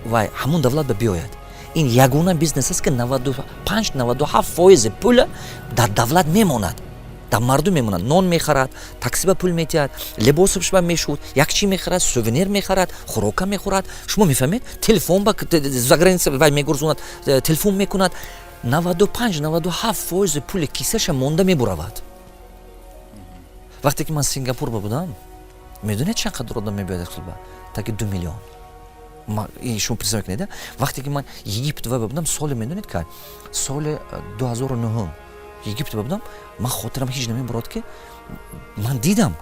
[SPEAKER 2] вай ҳамон давлат ба биёяд. Ин ягона бизнес аст, ки 95, 97% пула дар давлат мемонад, дар мардум мемонад. Нон мехарад, таксиба пул метиҳад, либосашба мешуд, як чӣ мехарад, сувенир мехарад, хӯрока мехӯрад. Шумо мефаҳмед, телефон ба за граница вай мегурзонад, телефон мекунад. 95, 97% пули кисаша монда мебуравад. Вақте ки ман Сингапур ба будам, медонед, чанд қадр одам мебиёяд? Ба таки 2 миллион. Шумо представ мекунед? Вақте ки ман Египт ва будам, соли, медонед ка, соли 2009 Египт будам, ман хотирам ҳеҷ намебурад, ки ман дидам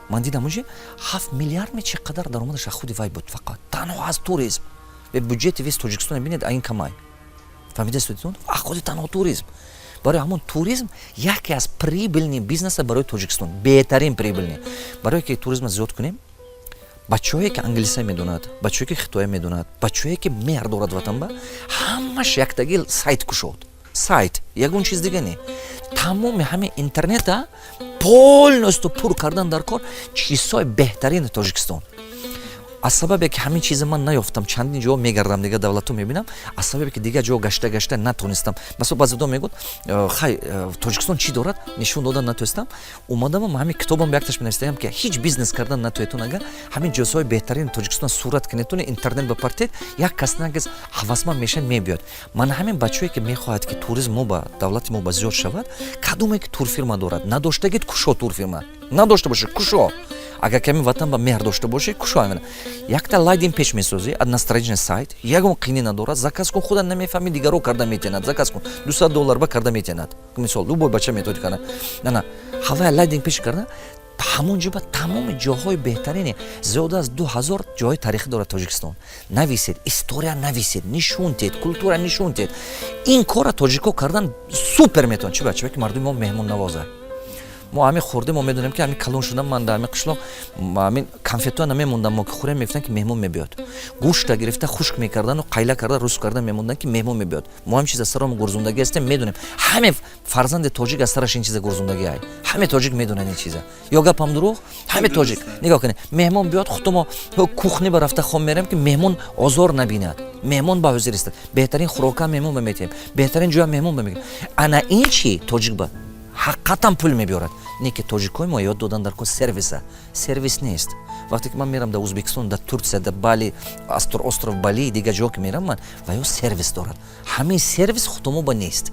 [SPEAKER 2] уже 7 миллиард ме чӣ қадар даромадаш аз худи вай буд, фақат танҳо аз туризм. Бюджети весь Тоҷикистон бинед, ин камай. Фаҳмида? Аз худи танҳо туризм. Барои ҳамон туризм яке аз прибыльный бизнеса барои Тоҷикистон, беҳтарин прибыльный. Барое ки туризма зиёд кунем, бачаҳое ки англиса медонад, бачаҳое ки хитоя медонад, бачаҳое ки меҳр дорад ватанба, ҳамаш яктаги сайт кушод. Сайт, ягон чиз дига не, тамоми ҳамин интернета полностью пур кардан дар кор, чизҳои беҳтарини Тоҷикистон. Аз сабабе ки ҳамин чиза ман наёфтам, чандин ҷо мегардам, дигар давлатҳо мебинам, аз сабабе ки дигар ҷо гашта гашта натонистам. Масалан, баъзе одам мегӯяд: «Хай, Тоҷикистон чӣ дорад?» Нишон додан натонистам. Омадам, ҳамин китобам якташ менавистаям, ки ҳеҷ бизнес кардан натоетон, агар ҳамин ҷойҳои беҳтарини Тоҷикистон сурат кунедтон, интернет ба партед, як кас на кас ҳавасманд мешавад, мебиёд. Ман ҳамин бачаҳое ки мехоҳад, ки туризм мо ба давлати мо ба зиёд шавад, кадоме ки турфирма дорад, надоштагид, кушо. Турфирма надошта бошед, кушо. Агар ками ватан ба меҳр дошта бошӣ, кушо. Якта landing page месозӣ, одностраничный сайт, ягон қинӣ надорад. Заказ кун, худа намефаҳми, дигаро карда метиҳанад. Заказ кун, 200 доллар ба карда метиҳанад. Мисол, любой бача метавонад карда. Нана ҳавая landing page карда, ҳамон ҷо ба тамоми ҷоҳои беҳтарине, зиёда аз 2000 ҷоҳои таърихӣ дорад Тоҷикистон. Нависед, история нависед, нишон тед, культура нишон тед. Ин кора тоҷико кардан супер метавонад. Чи ба? Чиба ки мардуми мо меҳмоннавоза. Мо ҳамин хурдем, мо медонем, ки ҳамин калон шудам, ман дар ҳамин қишлоқ ҳамин конфетҳоя намемондам, мо ки хӯрем, мегуфтанд, ки меҳмон мебиёд. Гӯшта гирифта, хушк мекардану қайла карда, рӯз карда мемондан, ки меҳмон мебиёд. Мо ҳам чиз аз саромо гурзондагӣ ҳастем, медонем. Ҳаме фарзанди тоҷик аз сараш ин чиза гурзондагӣ ай. Ҳаме тоҷик медонад ин чиза. Ё гапам дурӯғ? Ҳаме тоҷик, нигоҳ кунед, меҳмон биёд, хуто кухни ба рафта хом мерем, ки меҳмон озор набинад, меҳмон ба ҳозир истад, беҳтарин хӯрока меҳмон ба метиҳем, беҳтарин ҷоя меҳмон ба мегирем. Ана ин чи тоҷик ба ҳақиқатан пул мебиёрад. Не ки тоҷикҳои мо ёд додан дар кор сервиса, сервис нест. Вақте ки ман мерам дар Узбекистон, дар Турсия, дар Бали, остров Бали, дигар ҷо ки мерам ман, ва ё сервис дорад. Ҳамин сервис худомо ба нест.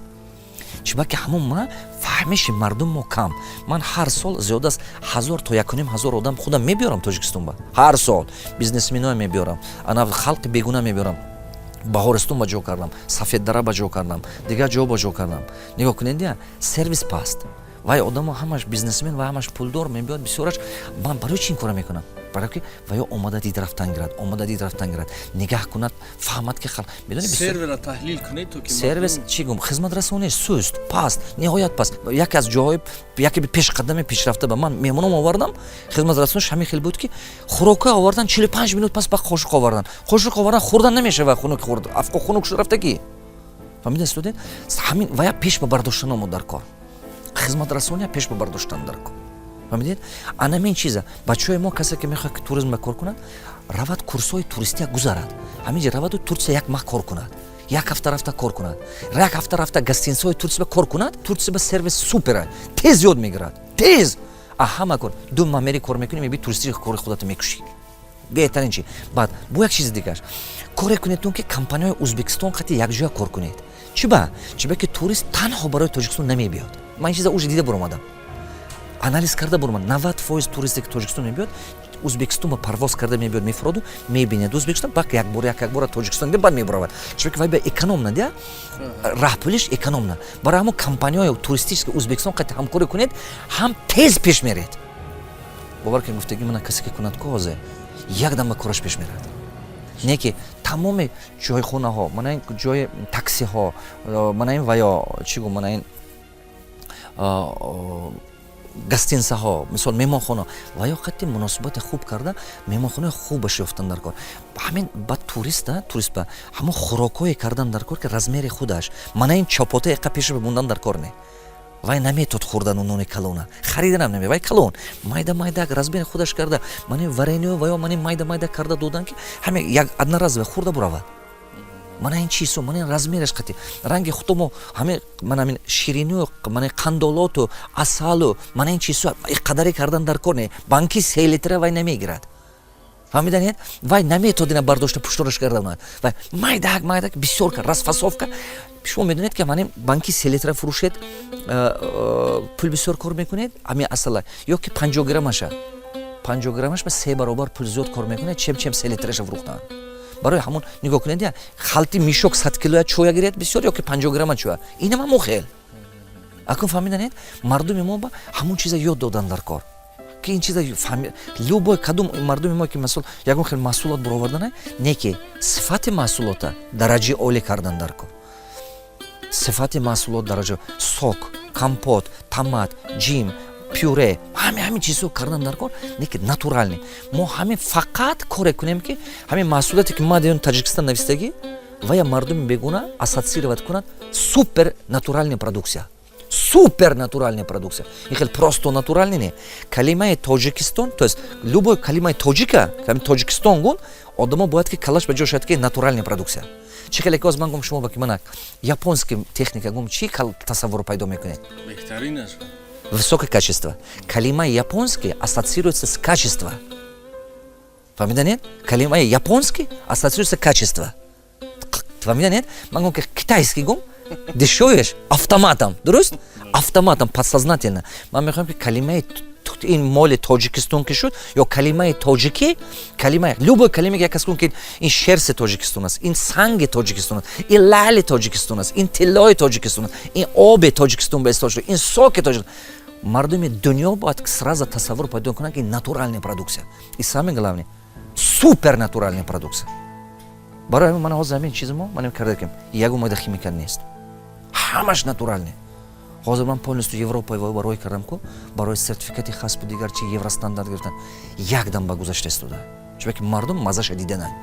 [SPEAKER 2] Чиба ки ҳамон ма фаҳмиши мардум мо кам. Ман ҳар сол зиёд аз 1000 то 1500 одам худам мебиёрам Тоҷикистон ба. Ҳар сол бизнесменое мебиёрам, ана халқи бегуна мебиёрам. Баҳористон ба ҷо кардам, Сафеддара ба ҷо кардам, дигар ҷо ба ҷо кардам. Нигоҳ кунед, я сервис паст. Вай одамо ҳамаш бизнесмен ва ҳамаш пулдор мебиёд бисёраш. Ман барои чӣ ин кора мекунам? Барои ки ва ё омада дид рафтан гирад, омада дид рафтан гирад, нигаҳ кунад, фаҳмад, ки хал медони.
[SPEAKER 1] Сервера таҳлил кунед, то ки
[SPEAKER 2] сервис чӣ гум, хизматрасонӣ суст, паст, ниҳоят паст. Яке аз ҷоҳои яке пешқадами пешрафта ба ман меҳмоном овардам, хизматрасониш ҳамин хел буд, ки хӯрока овардан, 45 минут пас ба қошуқ овардан, қошуқ овардан, хӯрдан намешава, хунук хӯрд, афқо хунук шуд рафтагӣ. Фаҳмида студент? Ҳамин вая пеш ба бардоштан омод дар кор, хизматрасония пеш ба бардоштан дар кор. Фаҳмидед? Анамин чиза, бачаҳои мо, касе ки мехоҳад, ки туризм ба кор кунад, равад, курсҳои туристия гузарад, ҳаминҷа раваду Турсия як маҳ кор кунад, як ҳафта рафта кор кунад, як ҳафта рафта гостиницаҳои Турсия кор кунад. Турсия ба сервис супера, тез ёд мегирад, тез. А ҳама кор 2 маҳ мери, кор мекунӣ, меби туристии, кори худато мекушӣ. Беҳтарин чи. Баъд бо як чизи дигаш: коре кунедтон, ки компанияҳои Узбекистон қати якҷоя кор кунед. Чиба? Чиба ки турист танҳо барои Тоҷикистон намебиёд. Ман ин чиза уже дида буромадам, анализ карда буромадам. 90% туристе ки Тоҷикистон мебиёд, Узбекистон ба парвоз карда мебиёд, мефуроду мебинад Узбекистон, бак як бор, як бора Тоҷикистон, баъд мебуравад. Чунки вай ба экономна дия, раҳпулиш экономна. Барои ҳамон компанияҳои туристически Узбекистон қати ҳамкорӣ кунед, ҳам тез пеш меред. Бовар кунед, гуфтагӣ мана касе ки кунад, ко ҳозе якдам ба кораш пеш мерад. Не ки тамоми ҷойхонаҳо, мана ин ҷои таксиҳо, мана ин ваё чӣ гум, мана ин гостиницаҳо, мисол, меҳмонхона ва ё қати муносибати хуб карда, меҳмонхонаи хубаш ёфтан дар кор. Ҳамин ба туриста, турист ба ҳамон хӯрокҳое кардан дар кор, ки размери худаш. Мана ин чопота яқа пеша бимондан дар кор не, вай наметод хӯрдану нони калона хариданам наме. Вай калон, майда майда, размери худаш карда, мана варенье ва ё мана майда майда карда додан, ки ҳаме як одноразовый хӯрда буравад. Мана ин чизо, мана ин размераш қати ранги худомо, ҳаме мана ин ширинию, мана қандолоту, асалу, мана ин чизо қадаре кардан дар кор не. Банки 3 литра вай намегирад, фаҳмиданед? Вай наметод ина бардошта пуштораш карда. Вай майдак майдак бисёр кар, расфасовка. Шумо медонед, ки мана банки 3 литра фурӯшед, пул бисёр кор мекунед, ҳамин асала ё ки 50 граммаша, 50 граммаш ба се баробар пул зиёд кор мекунед, чем 3 литраша фурӯхтан. Барои ҳамон нигоҳ кунед, я халти мешок 100 килоя чоя гиред бисёр ё ки 50 грамма чоя, инам ҳамон хел. Акун фаҳмиданед, мардуми мо ба ҳамон чиза ёд додан дар кор, ки ин чиза любой кадом мардуми мо ки, масал, ягон хел маҳсулот баровардана, не ки сифати маҳсулота дараҷаи олӣ кардан дар кор. Сифати маҳсулот дараҷа, сок, компот, томат, ҷим, пюре, ҳами ҳамин чизҳо кардан дар кор, не ки натуральный. Мо ҳамин фақат коре кунем, ки ҳамин маҳсулоте ки мадиён Таҷикистон навистагӣ, вая мардуми бегуна ассоциировать кунад: супер натуральный продукция, супер натуральная продукция. Ин хел просто натуральный не. Калимаи Тоҷикистон, то есть любой калимаи тоҷика, Тоҷикистон гун, одамо бояд ки калаш ба ҷо шавад, ки натуральная продукция. Чӣ хеле ки оз ман гум шумо ба ки мана японский техника гум, чӣ тасаввур пайдо мекунед? Высокое качество. Калимаи японский ассоциируется с качество, фаҳмиданед? Калимаи японский ассоциируется качество, фаҳмиданед? Ман гум ки китайский гум, дешёвыйш автоматом, дуруст, автоматом, подсознательно. Ман мехоҳам, ки калимаи ин моли Тоҷикистон ки шуд ё калимаи тоҷикӣ, калима, любой калима, ки як кас гум, ки ин шерсти Тоҷикистон аст, ин санги Тоҷикистон аст, ин лаъли Тоҷикистон аст, ин тиллои Тоҷикистон аст, ин оби Тоҷикистон ба истифода шуд, ин соки Тоҷикистон, мардуми дунё бояд сразу тасаввур пайдо кунанд, ки натуральная продукция и, самое главное, супер натуральная продукция. Барои ҳамин мана ҳозир ҳамин чизи мо манем карда, ки ягон мода химика нест, ҳамаш натуральный. Ҳозир ман полностью Европа барои кардам ку, барои сертификати ХАССПу дигар чи, евростандарт гирифтан, якдам ба гузашта истода, чунки мардум мазаша дидананд.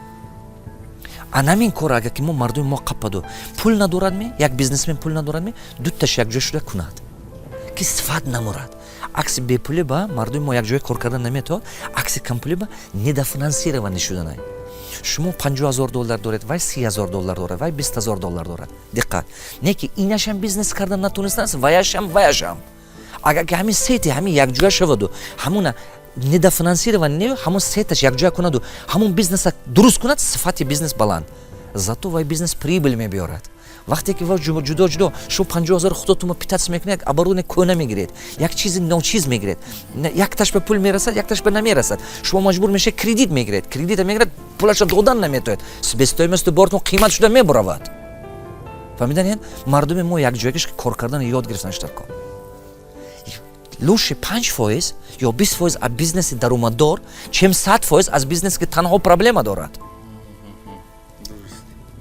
[SPEAKER 2] Анамин кор, агар ки мо мардуми мо қаппаду пул надорад ме, як бизнесмен пул надорад ме, дуташ якҷоя шуда кунад, ки сифат намурад. Акси бепулӣ ба мардуми мо якҷоя кор кардан наметавад, акси кампулӣ ба недофинансирование шуданай. Шумо 50 000 доллар доред, вай 30 000 доллар дорад, вай 20 000 доллар дорад. Диққат, не ки инашам бизнес кардан натонистааст, ваяшам, ваяшам. Агар ки ҳамин сети ҳамин якҷоя шаваду ҳамуна недофинансирование не, ҳамон сеташ якҷоя кунаду ҳамон бизнеса дуруст кунад, сифати бизнес баланд, зато вай бизнес прибыль мебиёрад. Вақте ки ва ҷудо ҷудо, шумо 50 000 худотума питаться мекунед, як оборудование кӯна мегиред, як чизи ночиз мегиред, якташ ба пул мерасад, якташ ба намерасад, шумо маҷбур мешавед, кредит мегиред, кредита мегиред, пулаша додан наметоед, себестоимости бортон қимат шуда мебуравад. Фаҳмиданед? Мардуми мо якҷоягиш кор кардан ёд гирифтанаш дар кор. Лучше 5% ё 20% аз бизнеси даромаддор, чем 100% аз бизнесе ки танҳо проблема дорад.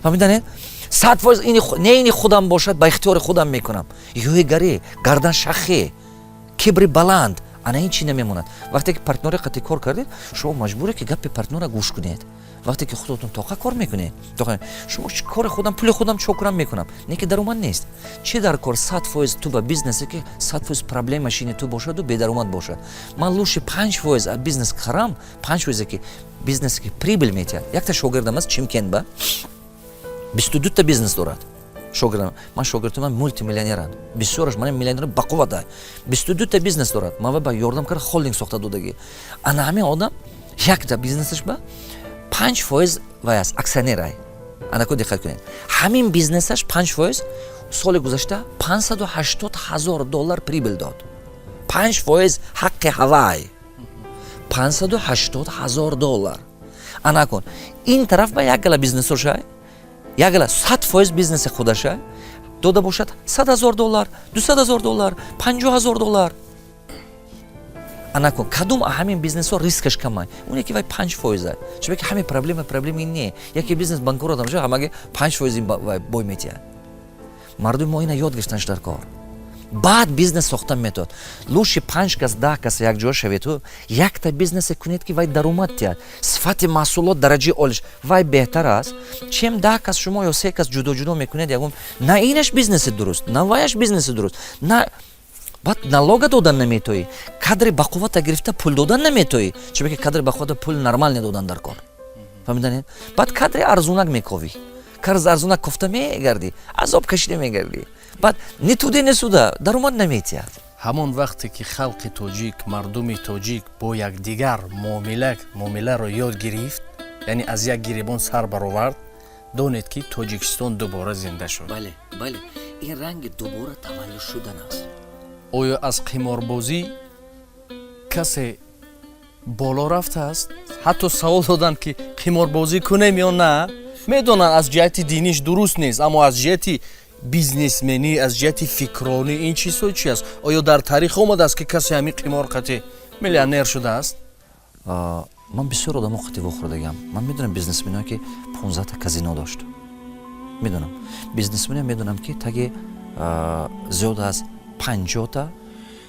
[SPEAKER 2] Фаҳмиданед? 100% не, ини худам бошад, ба ихтиёри худам мекунам, ёигарӣ, гарданшахӣ, кибри баланд, ана ин чӣ намемонад. Вақте ки партнёре қати кор кардед, шумо маҷбуре, ки гапи партнёра гӯш кунед. Вақте ки худотон тоқа кор мекунед, шумо кори худам, пули худам, чо кунам, мекунам, не ки даромад нест. Чӣ дар кор 100% ту ба бизнесе, ки 100% проблема шини ту бошаду бедаромад бошад? Ман лучше 5% аз бизнес харам, 5 фоизе ки бизнесе, ки прибыль метиҳад. Якта шогирдам аст Чимкент ба, 22та бизнес дорад шогирдам. Ман шогирдам мултимиллионеранд бисёраш, ман миллионер бақуввата, 22та бизнес дорад. Ман ба ёрдам карда, холдинг сохта додагӣ. Ана ҳамин одам якта бизнесаш ба 5% вай аст, акционерай. Анако, диққат кунед, ҳамин бизнесаш 5% соли гузашта 580 000 доллар прибыль дод. 5% ҳаққи ҳавай 580 000 доллар. Анакун, ин тараф ба як гала бизнесошай, як гала 100% бизнеси худаша дода бошад 100 000 доллар, 200 000 доллар, 50 000 доллар. Анакун, кадом ҳамин бизнесҳо рискаш камай? Оне ки вай 5 фоиза. Чунки ҳамин проблема, проблеми не, яке бизнес банкрот мешава, ҳамаги 5 фоизи бой метиҳад. Мардуми мо ина ёд гирифтанш дар кор, баъд бизнес сохтан метавад. Лучше панҷ кас, 10 кас якҷоя шаведу якта бизнесе кунед, ки вай даромад диҳад, сифати маҳсулот дараҷаи олиш, вай беҳтар аст, чем 10 кас шумо ё се кас ҷудо ҷудо мекунед. Ягон на инаш бизнеси дуруст, на ваяш бизнеси дуруст, на баъд налога додан наметоӣ, кадри бақуввата гирифта пул додан наметоӣ, чунки кадри бақуввата пул нормал недодан дар кор, фаҳмиданед? Баъд кадри арзунак мековӣ, кадри арзунак кофта мегардӣ, азоб кашида мегардӣ, баъд ни туде, ни суда, даромад наметиҳад.
[SPEAKER 1] Ҳамон вақте ки халқи тоҷик, мардуми тоҷик бо якдигар муомиларо ёд гирифт, яъне аз як гиребон сар баровард, донед, ки Тоҷикистон дубора зинда шуд.
[SPEAKER 2] Бале, ин ранги дубора таваллуд шудан аст.
[SPEAKER 1] Оё аз қиморбозӣ касе боло рафтааст? Ҳатто савол доданд, ки қиморбозӣ кунем ё на. Медонанд, аз ҷиҳати диниш дуруст нест, аммо аз ҷиҳати бизнесменӣ, аз ҷиҳати фикронӣ ин чизҳо чи аст? Оё дар таърих омадааст, ки касе ҳамин қимор қати миллионер шудааст?
[SPEAKER 2] Ман бисёр одамо қати вохӯрдагиам. Ман медонам бизнесменое, ки 15та казино дошт. Медонам бизнесменое, медонам, ки таги зиёд аз 50-та,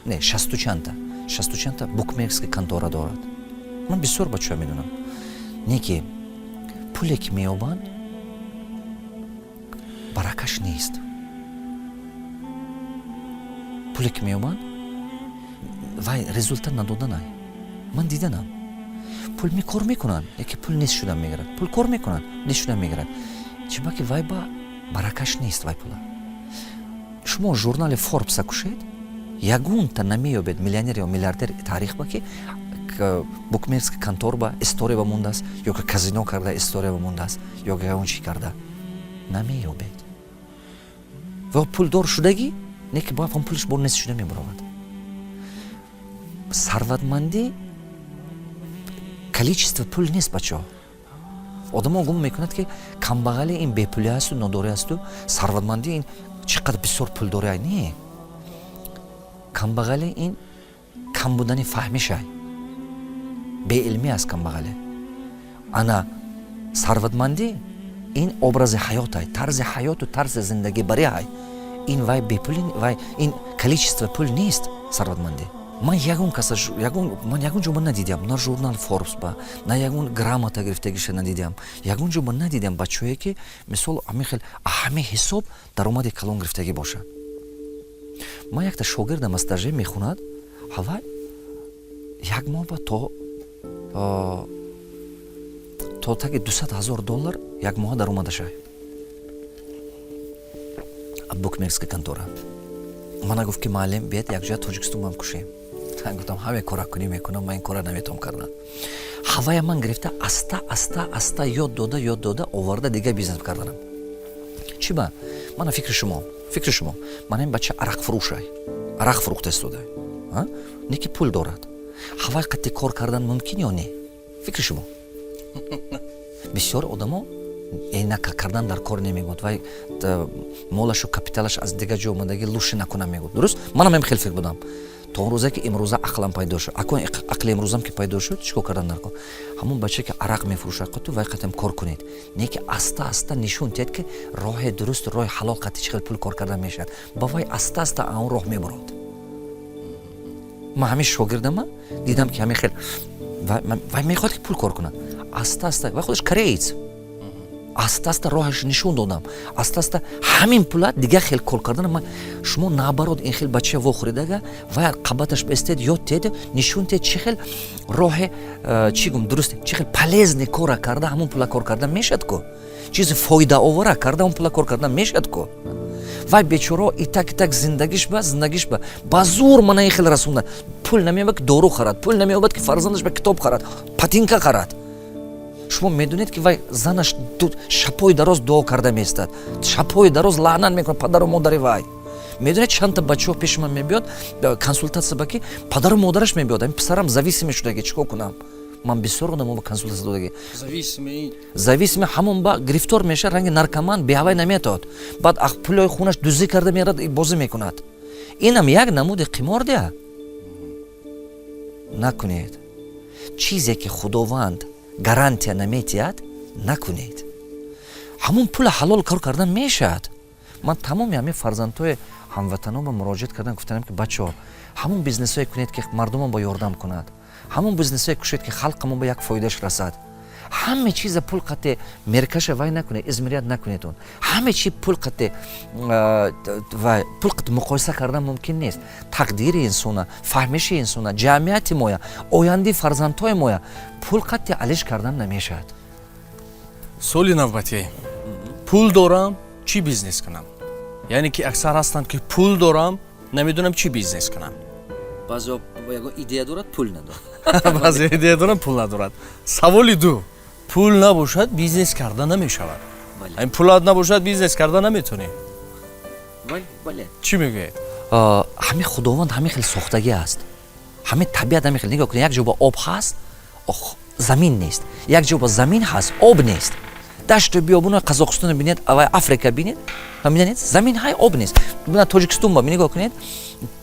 [SPEAKER 2] не, шасту чандта букмекерский контора дорад. Ман бисёр бачаҳо медонам, не ки пуле ки меёбанд, баракаш нест. Пуле ки меёбанд, вай результат надоданай. Ман диданам, пул кор мекунанд, яке пул нест шуда мегирад, пул кор мекунанд, нест шуда мегирад. Чиба ки вай ба баракаш нест вай пула. Шумо журнали Форбса кушед, ягонта намеёбед миллионер ё миллиардер таърих ба, ки букмекерский контор ба история ба мондааст ё ки казино карда история ба мондааст, ё ки ягон чӣ карда намеёбед. Ва пулдор шудагӣ не, ки бояд пулаш бо нест шуда мебаровад. Сарватмандӣ количество пул нест, бачаҳо. Одамо гумон мекунад, ки камбағалӣ ин бепулӣ асту нодорӣ асту, сарватмандӣ ин чӣ қадар бисёр пулдорӣ. Ай не, камбағалӣ ин кам будани фаҳмишай, беилмӣ аст камбағалӣ. Ана сарватмандӣ ин образи ҳаётай, тарзи ҳаёту тарзи зиндагибарӣ ай. Ин вай бепули, вай ин количество пул нест сарватмандӣ. Ман ягон каса, ягон, ман ягон ҷо ба надидам, на журнал Форбс ба, на ягон грамота гирифтагиша надидам. Ягон ҷо ба надидам бачаҳое, ки мисол ҳамин хел, ҳамин ҳисоб даромади калон гирифтагӣ бошад. Ман якта шогирдам аз даже мехонад, ҳавай як моҳ ба то таги 200 000 доллар як моҳа даромадашай букмекерская контора. Мана гуфт, ки муаллим, биед, якҷоя Тоҷикистон ман кушем. Гуфтам, ҳаме кора кунӣ, мекунам, ман ин кора наметавон кардан. Ҳавая ман гирифта, аста аста аста ёд дода, ёд дода оварда, дигар бизнес карданам. Чӣ ба мана, фикри шумо, мана ин бача арақфурӯшай, арақ фурӯхта истода, не ки пул дорад. Ҳавай қатъи кор кардан мумкин ё не, фикри шумо? Бисёр одамо ина кардан дар кор намегӯд, вай молашу капиталаш аз дигар ҷо омадаги, лучше накунам мегӯд. Дуруст, манам ҳам хел фикр будам то он рӯзе, ки имрӯза ақлам пайдо шуд. Акун ақли имрӯзам ки пайдо шуд, чӣ кор кардан дар кор? Ҳамон бача, ки арақ мефурӯшад, қату вай қатам кор кунед, не ки аста аста нишон диҳед, ки роҳи дуруст, роҳи ҳалол қати чӣ хел пул кор кардан мешавад. Ба вай аста аста он роҳ мебурад. Ман ҳамин шогирдама дидам, ки ҳамин хел вай мехоҳад, ки пул кор кунад. Аста аста вай худаш кореец, аста аста роҳаш нишон додам, аста аста ҳамин пула дигар хел кор кардан. Ман шумо, наоборот, ин хел бача вохӯридага, вай қабаташ бестед, ёд тед, нишон тед, чӣ хел роҳе, чӣ гум, дуруст, чӣ хел полезный кора карда ҳамон пула кор кардан мешад ку, чизи фоидаовара карда ҳамон пула кор кардан мешад ку. Вай бечоро итак итак зиндагиш ба ба зур мана ин хел расонда. Пул намеёбад, ки дору харад, пул намеёбад, ки фарзандаш ба китоб харад, ботинка харад. Шумо медонед, ки вай занаш шабҳои дароз дуо карда меистад, шабҳои дароз лаънат мекунад падару модари вай. Медонед, чандта бачаҳо пеши ман мебиёд консултатсия ба, ки падару модараш мебиёд: «Ами писарам зависимый шудаги, чӣ кор кунам?» Ман бисёр одамо ба консултатсия додаги. Зависимый, ҳамон ба гирифтор мешавад, ранги наркоман, беҳавай наметод. Баъд пулои хунаш дуздӣ карда мерад, бозӣ мекунад. Инам як намуди қимор дия. Накунед. Чизе ки Худованд гарантия наметиҳад, накунед. Ҳамон пула ҳалол кор кардан мешавад. Ман тамоми ҳамин фарзандҳои ҳамватанон ба муроҷиат кардам, гуфтанам, ки бачаҳо, ҳамон бизнесҳое кунед, ки мардумон ба ёрдам кунад, ҳамон бизнесҳое кушед, ки халқамон ба як фоидаш расад. Ҳаме чиза пул қате меркаша вай накунед, измерять накунед он. Ҳаме чи пул қате вай, пул қате муқоиса кардан мумкин нест. Тақдири инсона, фаҳмиши инсона, ҷамъияти моя, ояндаи фарзандҳои моя пул қате алиш кардан намешавад.
[SPEAKER 1] Суоли навбатӣ: пул дорам, чӣ бизнес кунам? Яъне ки аксар ҳастанд, ки пул дорам, намедонам, чӣ бизнес кунам.
[SPEAKER 2] Баъзео ягон идея дорад, пул надорад.
[SPEAKER 1] Баъзе идея дорад, пул надорад. Саволи ду: пул набошад, бизнес карда намешавад. Ин пулат набошад, бизнес карда наметонӣ. Чӣ мегӯед?
[SPEAKER 2] Ҳамин Худованд ҳамин хел сохтагӣ аст, ҳамин табиат ҳамин хел. Нигоҳ кунед: як ҷо ба об ҳаст, замин нест, як ҷо ба замин ҳаст, об нест. Дашту биёбунои Қазоқистоно бинед, авай Африка бинед, фаҳмиданед, замин ҳай, об нест. Тоҷикистон ба нигоҳ кунед: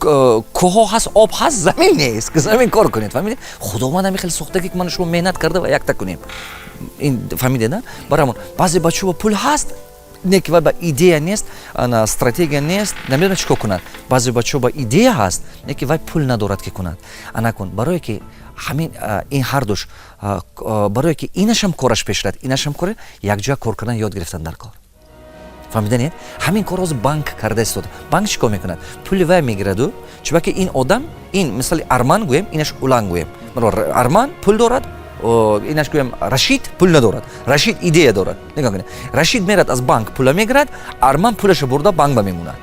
[SPEAKER 2] кӯҳҳо ҳаст, об ҳаст, замин нест, замин кор кунед. Фаҳмидед? Худованд ҳамин хел сохтагӣ, ки ману шумо меҳнат карда ва якта кунем. Ин фаҳмидед, на? Барамон баъзе бачаҳо пул ҳаст, не ки вай ба идея нест, ана стратегия нест, намедонад чӣ кор кунад. Баъзе бачаҳо ба идея ҳаст, не ки вай пул надорад, ки кунад. Ана кун, барое ки ҳамин ин ҳардуш, барое ки инашам кораш пеш рад, инашам кор, якҷоя кор кардан ёд гирифтан дар кор. Фаҳмиданед? Ҳамин кор ҳозир банк карда истода. Банк чӣ кор мекунад? Пули вай мегираду, чунки ин одам, ин мисали Арман гӯем, инаш Улан гӯем. Арман пул дорад, инаш гӯем Рашид пул надорад, Рашид идея дорад. Нигоҳ кунед: Рашид мерад, аз банк пула мегирад, Арман пулаша бурда банк ба мемонад.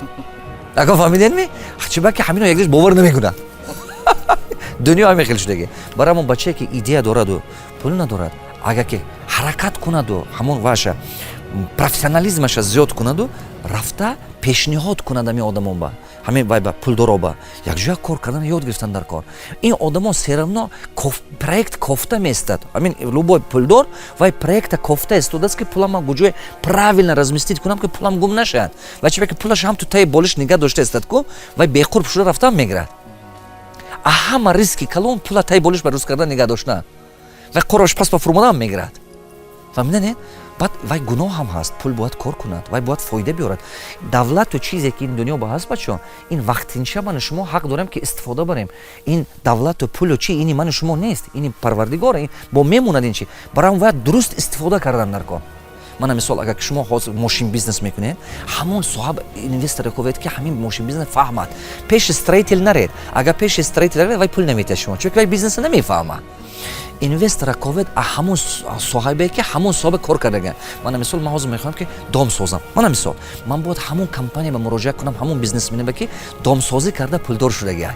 [SPEAKER 2] Ако фаҳмидед ми? Чунки ҳамино якдиш бовар намекунад. Дунё ҳамин хел шудаги. Барои ҳамон бачае, ки идея дораду пул надорад, агар ки ҳаракат кунаду ҳамон ваша профессионализмаша зиёд кунаду рафта пешниҳод кунад ҳамин одамон ба, ҳамин вай ба, пулдоро ба якҷоя кор кардан ёд гирифтан дар кор. Ин одамо всё равно проект кофта меистад. Ҳамин любой пулдор вай проекта кофта истодааст, ки пулама куҷое правильно разместить кунам, ки пулам гум нашавад. Ва чӣ ки пулаш ҳам ту таи болиш нигаҳ дошта истад ку, вай беқурб шуда рафтам мегирад. А ҳама риски калон пула таи болиш ба рӯз кардан нигаҳ доштан. Вай қурбаш пас ба фурмодаам мегирад. Фаҳмиданед? Баъд вай гуноҳ ҳам ҳаст. Пул бояд кор кунад, вай бояд фоида биёрад. Давлату чизе ки ин дунё ба ҳаст, бачо, ин вақтинча ману шумо ҳақ дорем, ки истифода барем. Ин давлату пулу чи, ини ману шумо нест, ини Парвардигор бо мемонад. Ин чи барои бояд дуруст истифода кардан дар кор. Мана мисол, агар ки шумо ҳозир мошин бизнес мекунед, ҳамон соҳаб инвесторе ковед, ки ҳамин мошин бизнес фаҳмад. Пеши строитель наред. Агар пеши строитель наред, вай пул наметиҳад шумо, чунки вай бизнеса намефаҳмад. Инвестора ковед, а ҳамон соҳибе, ки ҳамон соҳиба кор кардага. Мана мисол, ман ҳозир мехоҳам, ки дом созам. Мана мисол, ман бояд ҳамон компания ба муроҷиат кунам, ҳамон бизнесмене, ки домсозӣ карда пулдор шудагиай.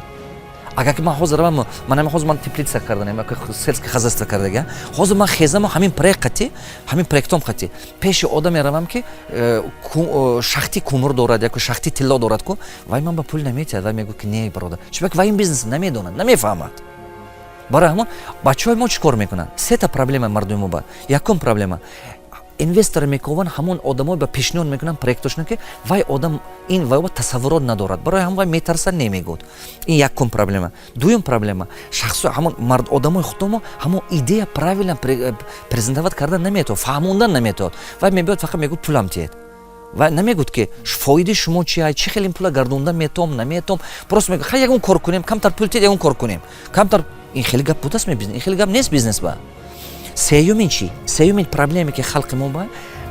[SPEAKER 2] Агар ки ман ҳозир равам, ман ҳозир ман теплица карданем, сельское хозяйство кардага, ҳозир ман хезаму ҳамин проект қати, ҳамин проектом қати пеши одаме равам, ки шахти кумур дорад яку шахти тилло дорад ку, вай ман ба пул наметиҳад. Вай мегӯяд, ки не, бародар, чунки вай ин бизнес намедонад, намефаҳмад. Барои ҳамон бачаҳои мо чӣ кор мекунанд? Сета проблема мардуми мо ба. Якум проблема: инвестор мекованд, ҳамон одамое ба пешниҳод мекунанд проектошона, ки вай одам ин вай тасаввурот надорад. Барои ҳам вай метарса, немегӯд. Ин якум проблема. Дуюм проблема: шахсо, ҳамон мард, одамои худомо ҳамон идея правильно презентовать кардан наметавонад, фаҳмондан наметавонад. Вай мебиёд, фақат мегӯяд: «Пулам тиед». Вай намегӯд, ки фоидаи шумо чи, чӣ хел ин пула гардонда метавом, наметавом. Просто мегӯяд: «Хай, ягон кор кунем, камтар пул тиед, ягон кор кунем, камтар». Ин хеле гап будааст? Ин хеле гап нест бизнес ба. Сеюмин чӣ? Сеюмин проблеме, ки халқи мо ба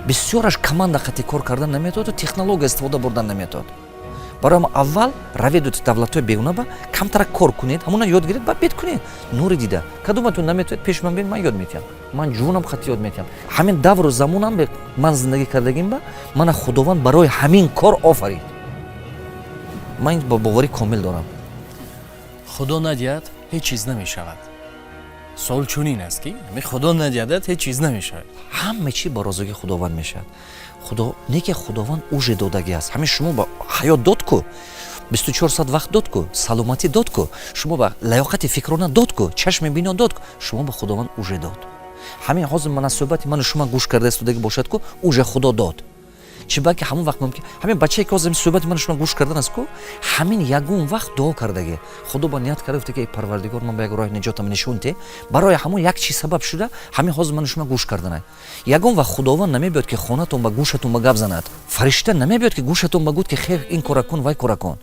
[SPEAKER 2] бисёраш команда қати кор кардан наметаводу технология истифода бурдан наметавод. Барои мо аввал раведу давлатҳои бегуна ба камтара кор кунед, ҳамона ёд гиред, баъд бед кунед. Нури дида, кадоматон наметавонед, пеш ман бед, ман ёд метиҳам, ман ҷунам хати ёд метиҳам. Ҳамин давру замонам ман зиндагӣ кардагим ба мана Худованд барои ҳамин кор офарид. Ман бо боварӣ комил дорам.
[SPEAKER 1] Худо надиҳад, ҳеҷ чиз намешавад. Суол чунин аст, ки Худо надиҳадад, ҳеҷ чиз намешавад.
[SPEAKER 2] Ҳама чӣ ба розигии Худованд мешавад. Худо не, ки Худованд уже додагӣ аст. Ҳамин шумо ба ҳаёт дод ку, 24 соат вақт дод ку, саломатӣ дод ку, шумо ба лаёқати фикрона дод ку, чашми бино дод ку, шумо ба Худованд уже дод. Ҳамин ҳозир мана суҳбати ману шумо гӯш карда истодагӣ бошад ку, уже Худо дод. Чӣ ба ки ҳамон вақт мумкин ҳамин бачае, ки ҳозир суҳбати ману шумо гӯш кардан аст ку, ҳамин ягон вақт дуо кардагӣ, Худо ба ният карда, гуфта ки: «Парвардигор, ман ба як роҳи ниҷотам нишон те». Барои ҳамон як чиз сабаб шуда, ҳамин ҳозир ману шумо гӯш карданай. Ягон вақт Худованд намебиёд, ки хонатон ба гӯшатон ба гап занад. Фаришта намебиёд, ки гӯшатон ба гӯд, ки хер, ин кора кун, вай кора кун.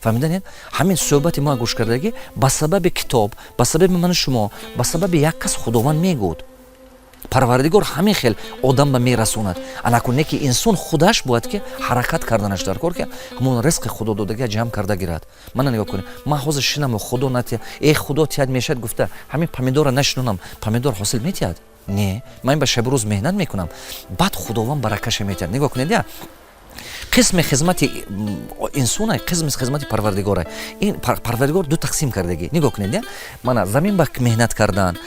[SPEAKER 2] Фаҳмиданед? Ҳамин суҳбати мо гӯш кардагӣ ба сабаби китоб, ба сабаби ману шумо, ба сабаби як кас Худованд мегӯд. Парвардигор ҳамин хел одам ба мерасонад. Анаку не, ки инсон худаш бояд ки ҳаракат карданаш дар кор, ки ҳамон ризқи Худо додагия ҷамъ карда гирад. Мана нигоҳ кунед, ман ҳозир шинаму Худо натия, э Худо тиҳад, мешавад гуфта, ҳамин помидора нашинонам, помидор ҳосил метиҳад? Не. Ман ба шабу рӯз меҳнат мекунам, баъд Худованд баракаша метиҳад. Нигоҳ кунед, я қисми хизмати инсона, қисми хизмати Парвардигора. Ин Парвардигор ду тақсим кардагӣ. Нигоҳ кунед, мана замин ба меҳнат кардан,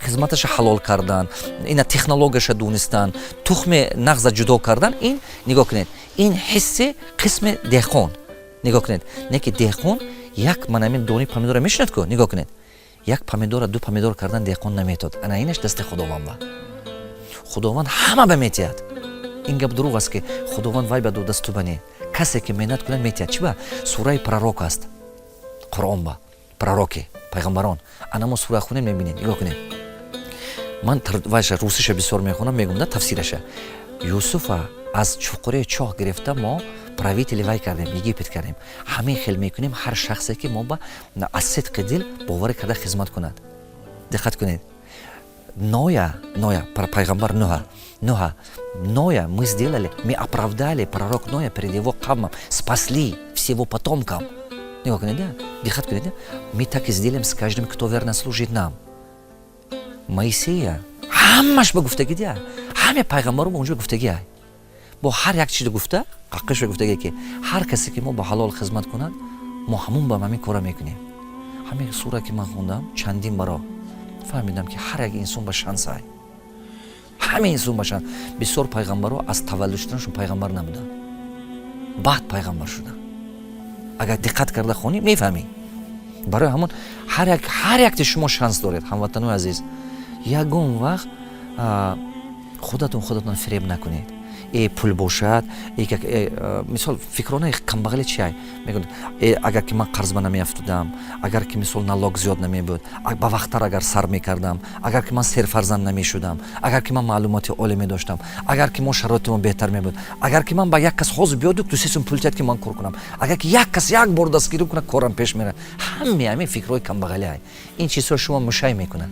[SPEAKER 2] хизматаша ҳалол кардан, ина технологияша донистан, тухми нағза ҷудо кардан. Ин нигоҳ кунед, ин ҳисси қисми деҳқон. Нигоҳ кунед, не ки деҳқон як мана ҳамин дони помидора мешинад ку. Нигоҳ кунед, як помидора, ду помидор кардан деҳқон наметод. Ана инаш дасти Худованд ба. Худованд ҳама ба метиҳад. Ин гап дурӯғ аст, ки Худованд вай ба додасту ба не. Касе ки меҳнат кунад, метиҳад. Чӣ ба сураи Пророк аст Қуръон, ба пророки, пайғамбарон. Ана мо сура хунем, мебинем. Нигоҳ кунед, ман вайша русиша бисёр мехонам, мегум да тафсираша. Юсуфа аз чуқури чоҳ гирифта, мо правители вай кардем, Египет кардем. Ҳамин хел мекунем ҳар шахсе, ки мо ба аз сидқи дил боварӣ карда хизмат кунад. Диққат кунед, Ноя, Ноя, пайғамбар Нуҳа, Нуҳа, Ноя мы сделали, мы оправдали пророк Ноя перед его қавмом, спасли всего потомкам. Нигоҳ кунед, диққат кунед, мы так и сделаем с каждым, кто верно служит нам. Моисея ҳамаш ба гуфтагӣ дия, ҳаме пайғамбаро ба унҷо гуфтагӣ. Бо ҳар як чиз гуфта, ҳаққашро гуфтагӣ, ки ҳар касе ки мо ба ҳалол хизмат кунад, мо ҳамун ба ҳамин кора мекунем. Ҳамин сура, ки ман хондам чандин баро, фаҳмидам, ки ҳар як инсон ба шансай, ҳама инсон ба шанс. Бисёр пайғамбаро аз таваллуд шуданашон пайғамбар набуданд, баъд пайғамбар шуданд. Агар диққат карда хонӣ, мефаҳмӣ. Барои ҳамон ҳар якти шумо шанс доред. Ҳамватанои азиз, ягон вақт худатон худатон фиреб накунед. Э, пул бошад, э, мисол, фикронаи камбағале чиай? Мегӯяд: э, агар ки ман қарзба намеафтудам, агар ки мисол налог зиёд намебуд, ба вақттар агар сар мекардам, агар ки ман серфарзанд намешудам, агар ки ман маълумоти олӣ медоштам, агар ки мо шароити мо беҳтар мебуд, агар ки ман ба як кас ҳозир биёду ду се сум пул тиҳад, ки ман кор кунам, агар ки як кас як бор дастгирӣ кунад, корам пеш мерад. Ҳаме ҳамин фикрҳои камбағалиай. Ин чизҳо шумо мушай мекунад.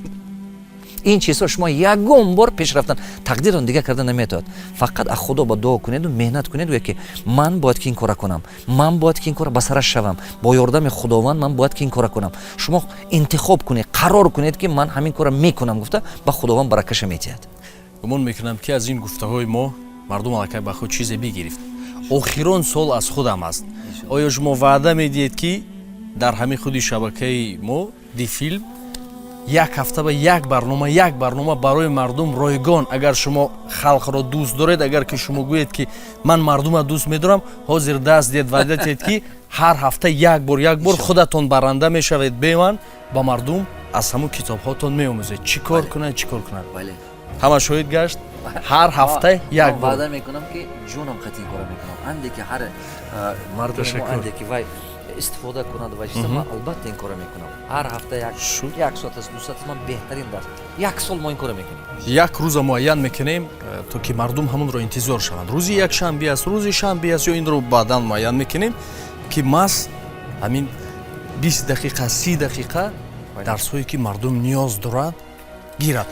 [SPEAKER 2] Ин чизҳо шумо ягон бор пеш рафтан, тақдирон дигар карда наметавад. Фақат аз Худо ба дуо кунеду меҳнат кунед, гӯяд, ки ман бояд ки ин кора кунам, ман бояд ки ин кора ба сараш шавам, бо ёрдами Худованд ман бояд ки ин кора кунам. Шумо интихоб кунед, қарор кунед, ки ман ҳамин кора мекунам гуфта, ба Худованд баракаша метиҳад.
[SPEAKER 1] Гумон мекунам, ки аз ин гуфтаҳои мо мардум аллакай ба худ чизе бигирифт. Охирон суол аз худам аст: оё шумо ваъда медиҳед, ки дар ҳамин худи шабакаи мо Дифилм як ҳафта ба як барнома, як барнома барои мардум ройгон? Агар шумо халқро дӯст доред, агар ки шумо гӯед, ки ман мардумро дӯст медорам, ҳозир даст диҳед, ваъда диҳед, ки ҳар ҳафта як бор, як бор худатон баранда мешавед, беман ба мардум аз ҳамун китобҳотон меомӯзед, чӣ кор кунанд, чӣ кор кунанд. Ҳама шоҳид гашт, ҳар ҳафта як бор.
[SPEAKER 2] Ваъда мекунам, ки ҷонам қати ин кора мекунам. Анде ки ҳар мардуми мо, анде ки вай истифода кунад ва чиза, ман албатта ин кора мекунам. Ҳар ҳафта як соат аст, 2 соат аст, ман беҳтарин дарс, як сол мо ин кора мекунем.
[SPEAKER 1] Як рӯза муайян мекунем, то ки мардум ҳамонро интизор шаванд. Рӯзи якшанбе аст, рӯзи шанбе аст ё инро баъдан муайян мекунем, ки маҳз ҳамин 20 дақиқа, 30 дақиқа дарсҳое, ки мардум ниёз дорад, гирад.